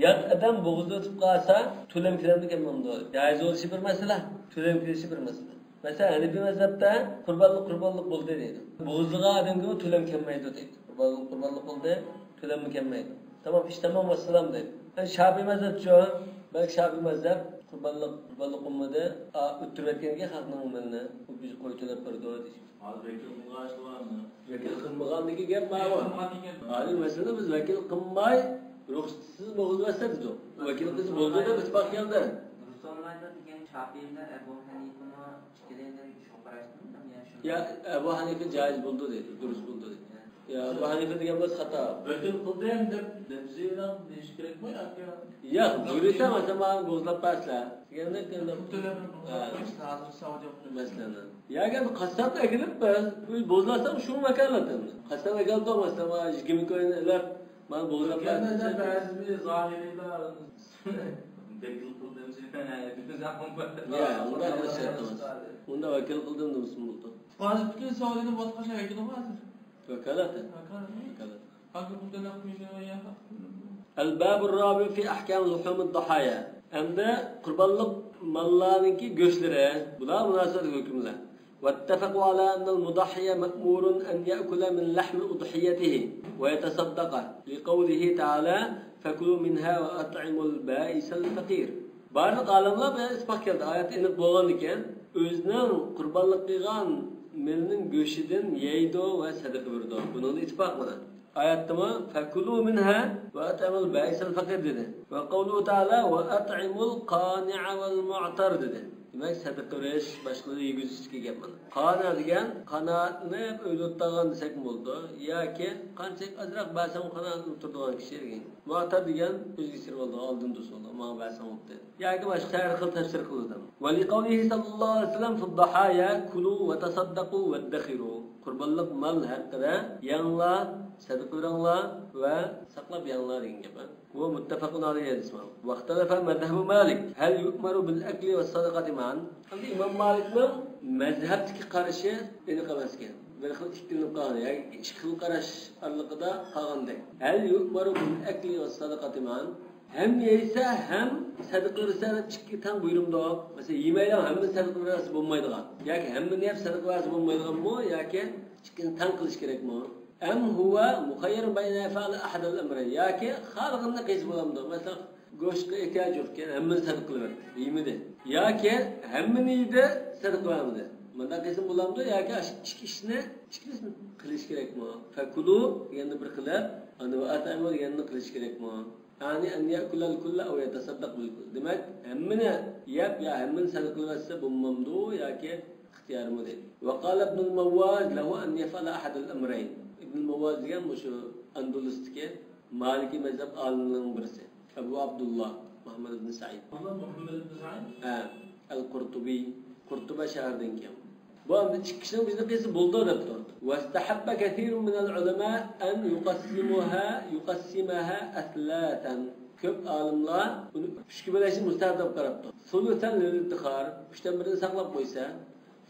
يات ئادەم بوغۇزلىتىپ قالسا، تۆلەم كېلەمدۇ، كەلمەمدۇ؟ جايىز بولۇشى بىر مەسىلە، تۆلەم كېلىشى بىر مەسىلە. مەسىلەن، ھەنىفىي مەزھەپتە قۇربانلىق، قۇربانلىق بولدى دەيدۇ. بوغۇزلىغان ئادەمگىمۇ تۆلەم كەلمەيدۇ دەيدۇ. قۇربانلىق، قۇربانلىق بولدى، تۆلەممۇ كەلمەيدۇ. تامام، ئىش تامام، ۋەسسالام دەيدۇ. ئەمدى شافىئىي مەزھەپچۇ؟ بەلكى شافىئىي مەزھەپ قۇربانلىق، قۇربانلىق بولمىدى. ئا، ئۆتتۈرۈۋەتكەنكەن خەقنىڭ مېلىنى، بۇ بىز قوي تۆلەپ بېرىدۇ دېيىش. ھازىر ۋەكىل قىلغان ئىشلارنى. ۋەكىل قىلمىغاندىكى گەپ ماۋۇ. ھازىر مەسىلەن، بىز ۋەكىل قىلماي، رۇخسەتسىز بوغۇزلىۋەتسە دېدۇق. ۋەكىل قىلسا بولدى دەپ ئىتتىپاق كەلدى. رۇخسەت قىلمايدۇ دېگەن شافىئىي بىلەن ئەبۇ ھەنىفىمۇ ئىككىلەيلەن شۇ قاراشتىمۇ؟ يا، ئەبۇ ھەنىفە جايىز بولدى دەيدۇ، دۇرۇس بولدى دەيدۇ. يا، ئەبۇ ھەنىفە دېگەن بولسا خاتا. ۋەكىل قىلدىم دەپ لەپزى بىلەن دېيىش كېرەكمۇ ياكى؟ ياق، بۇيرۇسا، مەسىلەن، ماڭا بوغۇزلاپ بەرسىلەر دېگەندەك، ئەمدى. پۇل تۆلەپ ھە. ھازىر ساۋجا. مەسىلەن. ياكى ئەمدى قاسساپنى ئەكېلىپ، بوغۇزلاتسام شۇ ۋاكالەت ئەمدى. قاسساپ ئەكەلدى، مەسىلەن، ماڭا يىگىرمە كوينى ئېلىپ، مانا بوغۇزلاپ بەرسىلەر. بەزى زاھىرىيلار ۋەكىل قىلدىم. يا، ئۇنداق قىلىش شەرت ئەمەس. ئۇنداق ۋەكىل قىلدىم دېمىسىمۇ بولىدۇ. ھازىر پۈتۈن سەئۇدىدە بولۇپ قالسا ۋەكىلى بار ھازىر. ۋاكالەت. ۋاكالەت. ۋاكالەت. الباب الرابع في أحكام لحوم الضحايا. ئەمدى قۇربانلىق ماللارنىڭكى گۆشلىرى، بۇلار مۇناسىۋەتلىك ھۆكۈملەر. واتفقوا على أن المضحي مأمور أن يأكل من لحم أضحيته ويتصدق، لقوله تعالى: فكلوا منها وأطعموا البائس الفقير. بارلىق ئالىملار بۇ يەردە ئىتتىپاق كەلدى. ئايەتتە ئېنىق بولغاندىكىن، ئۆزىنىڭ قۇربانلىق قىلغان مېلىنىڭ گۆشىدىن يەيدۇ ۋە سەدىقە بېرىدۇ. بۇنىڭدا ئىتتىپاق مانا. ئايەتتىمۇ «فكلوا منها وأطعموا البائس الفقير» دېدى. وقوله تعالى «وأطعموا القانع والمعتر» دېدى. دېمەك، سەدىقە بېرىش، باشقىلارنى يېگۈزۈشتىكى گەپ مانا. قانىئ دېگەن قانائەتلىنىپ ئۆيدە ئولتۇرغان دېسەكمۇ بولىدۇ. ياكى قانچىلىك ئازراق بەرسەم قانائەتلىنىپ تۇرىدىغان كىشى دېگەن. مۇئتەر دېگەن ئۆزىگە سېلىۋالىدىغان، ئالدىن تۇرسۇن، ماڭا بەرسەڭ بوپتۇ. ياكى باشقا ھەر خىل تەپسىر قىلىدۇ. ولقوله صلى الله عليه وسلم في الضحايا: كلوا وتصدقوا وادخروا. قۇربانلىق مال ھەققىدە يەڭلار، سەدىقە بېرىڭلار ۋە ساقلاپ يەڭلار دېگەن گەپ. بۇ مۇتتەپەقۇن ئەلەيھى ھەدىس. واختلف مذهب مالك: هل يؤمر بالأكل والصدقة معا؟ ئەمدى ئىمام مالىكنىڭ مەزھەپتىكى قارىشى ئېنىق ئەمەسكەن. بىر خىل ئىككىلىنىپ قالغان ياكى ئىككى خىل قاراش ئارىلىقىدا قالغاندەك. هل يؤمر بالأكل والصدقة معا؟ ھەم يەيسە، ھەم سەدىقە بېرىسە دەپ ئىككى تەڭ بۇيرۇمدۇ؟ مەسىلەن، يېمەيلا ھەممىنى سەدىقە بېرىۋەرسە بولمايدىغان ياكى ھەممىنى يەپ سەدىقە بەرسە بولمايدىغانمۇ ياكى ئىككىنى تەڭ قىلىش كېرەكمۇ؟ أم هو مخير بين أن يفعل أحد الأمرين؟ ياكى خالىغىنىنى قىلسا بولامدۇ؟ مەسىلەن، گۆشكە ئېھتىياجى يوقكەن، ھەممىنى سەدىقە قىلىۋەتتى، يېمىدى. ياكى ھەممىنى يېدى، سەدىقە بەرمىدى. مۇنداق قىلسا بولامدۇ ياكى ئاشۇ ئىككى ئىشنى، ئىككىلىسىنى قىلىش كېرەكمۇ؟ فكلوا دېگەننى بىر قىلىپ، ئاندىن وأطعموا دېگەننى قىلىش كېرەكمۇ؟ يعني أن يأكل الكل أو يتصدق بالكل. دېمەك، ھەممىنى يەپ يا ھەممىنى سەدىقە قىلىۋەتسە بولمامدۇ ياكى ئىختىيارمۇ دەيدۇ. وقال ابن المواز: له أن يفعل أحد الأمرين. ئىبن مەۋۋاز دېگەن مۇشۇ ئاندۇلۇستىكى مالىكىي مەزھەپ ئالىملىرىنىڭ بىرسى. ئەبۇ ئابدۇللا مۇھەممەد ئىبن سەئىد. ئابدۇللا مۇھەممەد ئىبن سەئىد؟ ھە، ئەل قۇرتۇبى، قۇرتۇبە شەھىرىدىن كەلگەن. بۇ ئەمدى ئىككى كىشىنىڭ بىرىنى قىلسا بولىدۇ دەپتۇ. واستحب كثير من العلماء أن يقسمها، يقسمها أثلاثا. كۆپ ئالىملار ئۇنى ئۈچكە بۆلۈشنى مۇستەھەب دەپ قاراپتۇ. ثلثا للادخار، ئۈچتىن بىرىنى ساقلاپ قويسا،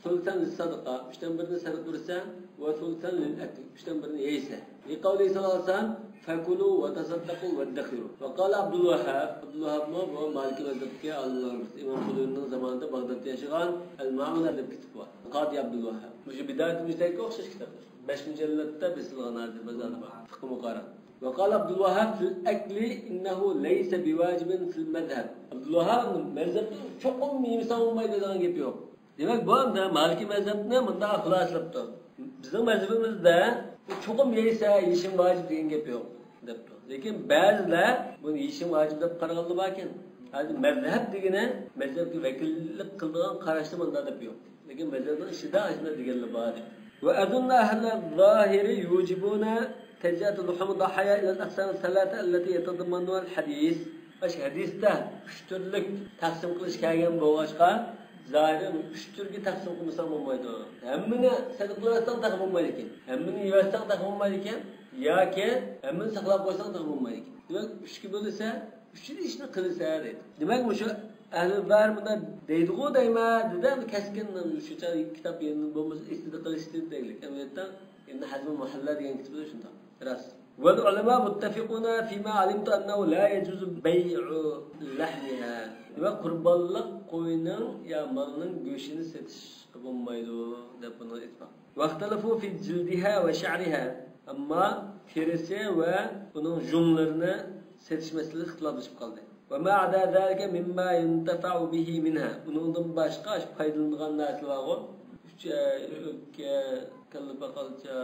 ثلثا للصدقة، ئۈچتىن بىرىنى سەدىقە بېرىسە، وثلثا للأكل، ئۈچتىن بىرىنى يەيسە. لقوله صلى الله عليه وسلم: فكلوا وتصدقوا وادخروا. وقال عبد الوهاب، ئابدۇلۋاھابمۇ بۇ مالىكىي مەزھەپتىكى ئالىملارنىڭ بىرسى، ئىمام خۇدرىينىڭ زامانىدا باغدادتا ياشىغان، ئەل مائۇنە دەپ كىتابى بار. قادى ئابدۇلۋاھاب. مۇشۇ بىدايەتۇل مۇجتەھىدكە ئوخشاش كىتاب. بەش مۇجەللەتتە بېسىلغان ھازىر بازاردا بار. فىقھى مۇقاران. وقال عبد الوهاب: في الأكل إنه ليس بواجب في المذهب. ئابدۇلۋاھاب مەزھەپتە چوقۇم يېمىسەڭ بولمايدۇ دېگەن گەپ يوق. دېمەك، بۇ ئەمدى مالىكىي مەزھەپنى مۇنداق خۇلاسىلىپتۇ. بىزنىڭ مەزھىپىمىزدە چوقۇم يەيسە، يېيىشىڭ ۋاجىپ دېگەن گەپ يوق، دەپتۇ. لېكىن بەزىلەر بۇنى يېيىشىڭ ۋاجىپ دەپ قارىغانلار باركەن. ھازىر مەزھەپ دېگىنى، مەزھەپكە ۋەكىللىك قىلىدىغان قاراشتا مۇنداق دەپ يوق. لېكىن مەزھەپنىڭ ئىچىدە ئاشۇنداق دېگەنلەر بار، دەيدۇ. وأظن أهل الظاهر يوجبون تجزئة لحوم الضحايا إلى الأقسام الثلاثة التي يتضمنها الحديث. ئاشۇ ھەدىستە ئۈچ تۈرلۈك تەقسىم قىلىش كەلگەن بولغاچقا، زاھىرەن ئۈچ تۈرگە تەقسىم قىلمىساڭ بولمايدۇ. ھەممىنى سەدىقە قىلىۋەتسەڭ تېخى بولمايدىكەن. ھەممىنى يېۋەتسەڭ تېخى بولمايدىكەن. ياكى ھەممىنى ساقلاپ قويساڭ تېخى بولمايدىكەن. دېمەك، ئۈچكە بۆلسە، ئۈچىنى ئىشنى قىلسا دەيدۇ. دېمەك، مۇشۇ ئەھلى بار مۇنداق دەيدىغۇ دەيمەن، دېدى. ئەمدى كەسكىن شۇنچە كىتاب يېنىدا بولمىسا، ئېسىدە قىلىشتى دەيلىك. ئەمەلىيەتتە ئىبن ھەزم مۇھەللا دېگەن كىتابىدا شۇنداق. راست. والعلماء متفقون فيما علمت أنه لا يجوز بيع لحمها. دېمەك، قۇربانلىق قوينىڭ يا مالنىڭ گۆشىنى سېتىشقا بولمايدۇ، دەپ بۇنى ئېيتقان. واختلفوا في جلدها وشعرها. ئەمما تېرىسى ۋە ئۇنىڭ يۇڭلىرىنى سېتىش مەسىلىسى ئىختىلاپلىشىپ قالدى. وما عدا ذلك مما ينتفع به منها. ئۇنىڭدىن باشقا پايدىلىنىدىغان نەرسىلەر بارغۇ. ئۈچەي، ئۆپكە، كاللا پاقالچا.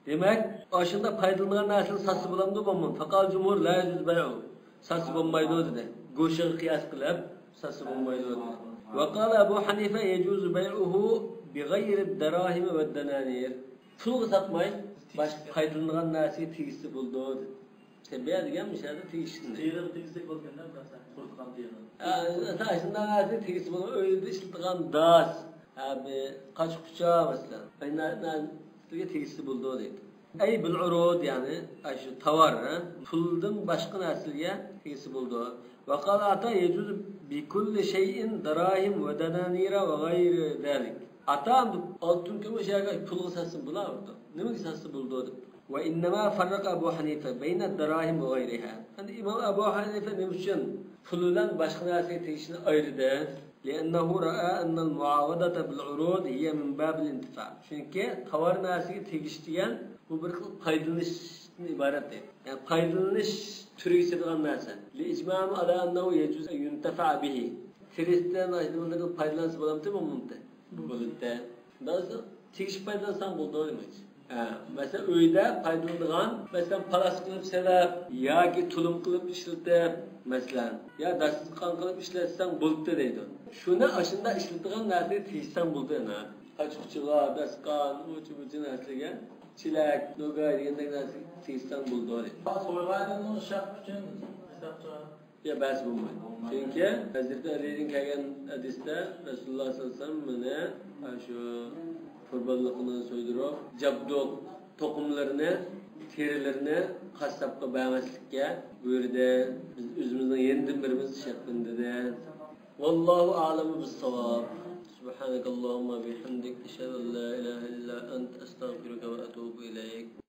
دېمەك، ئاشۇنداق پايدىلىنىدىغان نەرسىلەرنى ساتسا بولامدۇ، بولمامدۇ؟ فقال الجمهور لا يجوز بيعه. ساتسا بولمايدۇ دېدى. گۆشىگە قىياس قىلىپ، ساتسا بولمايدۇ دېدى. وقال أبو حنيفة يجوز بيعه بغير الدراهم والدنانير. پۇلغا ساتماي، باشقا پايدىلىنىدىغان نەرسىگە تېگىشسە بولىدۇ دېدى. تەبىئە دېگەن مۇشۇ يەردە تېگىشىشنى. تېرىغا تېگىسەك بولىدىكەن-دە، مەسىلەن، قۇرۇتقان تېرىغا. ھە، ئاشۇنداق نەرسە تېگىسە بولىدۇ. ئۆيدە ئىشلىتىدىغان داس، ھە، بىر قاچا-قۇچا، مەسىلەن. ئەي، نە-، نە-، نەرسىگە تېگىسە بولىدۇ دەيدۇ. ئەي بىل ئۇرۇد، يەنى، ئاشۇ تاۋار، ھە، پۇلدىن باشقا نەرسىلەرگە تېگىسە بولىدۇ. ۋە قال ئاتا يەجۇز بىكۇللى شەيئىن داراھىم ۋە دانانىرا ۋە غەيرى زالىك. ئاتا ئالتۇن كۈمۈش ياكى پۇلغا ساتسا بولىدۇ. نېمىگە ساتسا بولىدۇ دەپ. وإنما فرق أبو حنيفة بين الدراهم وغيرها. ئەمدى ئىمام ئەبۇ ھەنىفە نېمە ئۈچۈن پۇل بىلەن باشقا نەرسىگە تېگىشنى ئايرىدى؟ لأنه رأى أن المعاوضة بالعروض هي من باب الانتفاع. چۈنكى تاۋار نەرسىگە تېگىش دېگەن بۇ بىر خىل پايدىلىنىشتىن ئىبارەت دەيدۇ. يەنى پايدىلىنىش تۈرىگە كىرىدىغان نەرسە. لإجماعهم على أنه يجوز أن ينتفع به. تېرىسىدىن، ئاشۇ نېمىلىرىدىن پايدىلانسا بولامتى، بولمامتى؟ بولىدۇ. بولىدۇ. تېگىشىپ پايدىلانساڭ بولىدۇ دېمەكچى. ھە، مەسىلەن، ئۆيدە پايدىلىنىدىغان، مەسىلەن، پالاس قىلىپ سېلىپ ياكى تۇلۇم قىلىپ ئىشلىتىپ، مەسىلەن، يا داستىخان قىلىپ ئىشلەتسەڭ بولدى دەيدۇ. شۇنى ئاشۇنداق ئىشلىتىدىغان نەرسىگە تېگىشسەڭ بولدى، ئەنە. قاچا-قۇچىغا، داستىخان، ئۇچى-بۇچى نەرسىگە، چېلەك، نوگاي دېگەندەك نەرسىگە تېگىشسەڭ بولدى. سويغاننىڭ شاخ ئۈچۈن ھېسابتا. يا، بەس بولمايدۇ. چۈنكى ھەزرىتى ئەلىدىن كەلگەن ھەدىستە رەسۇلۇللاھ سەللەللاھۇ ئەلەيھى ۋەسەللەم مېنى شۇ قۇربانلىقىنى سويدۇرۇپ، جابدۇق توقۇملىرىنى، تېرىلىرىنى قاسساپقا بەرمەسلىككە بۇيرۇدى. بىز ئۆزىمىزنىڭ يېنىدىن بېرىمىز شەكلىدە دېدى. والله أعلم بالصواب. سبحانك اللهم وبحمدك، أشهد أن لا إله إلا أنت، أستغفرك وأتوب إليك.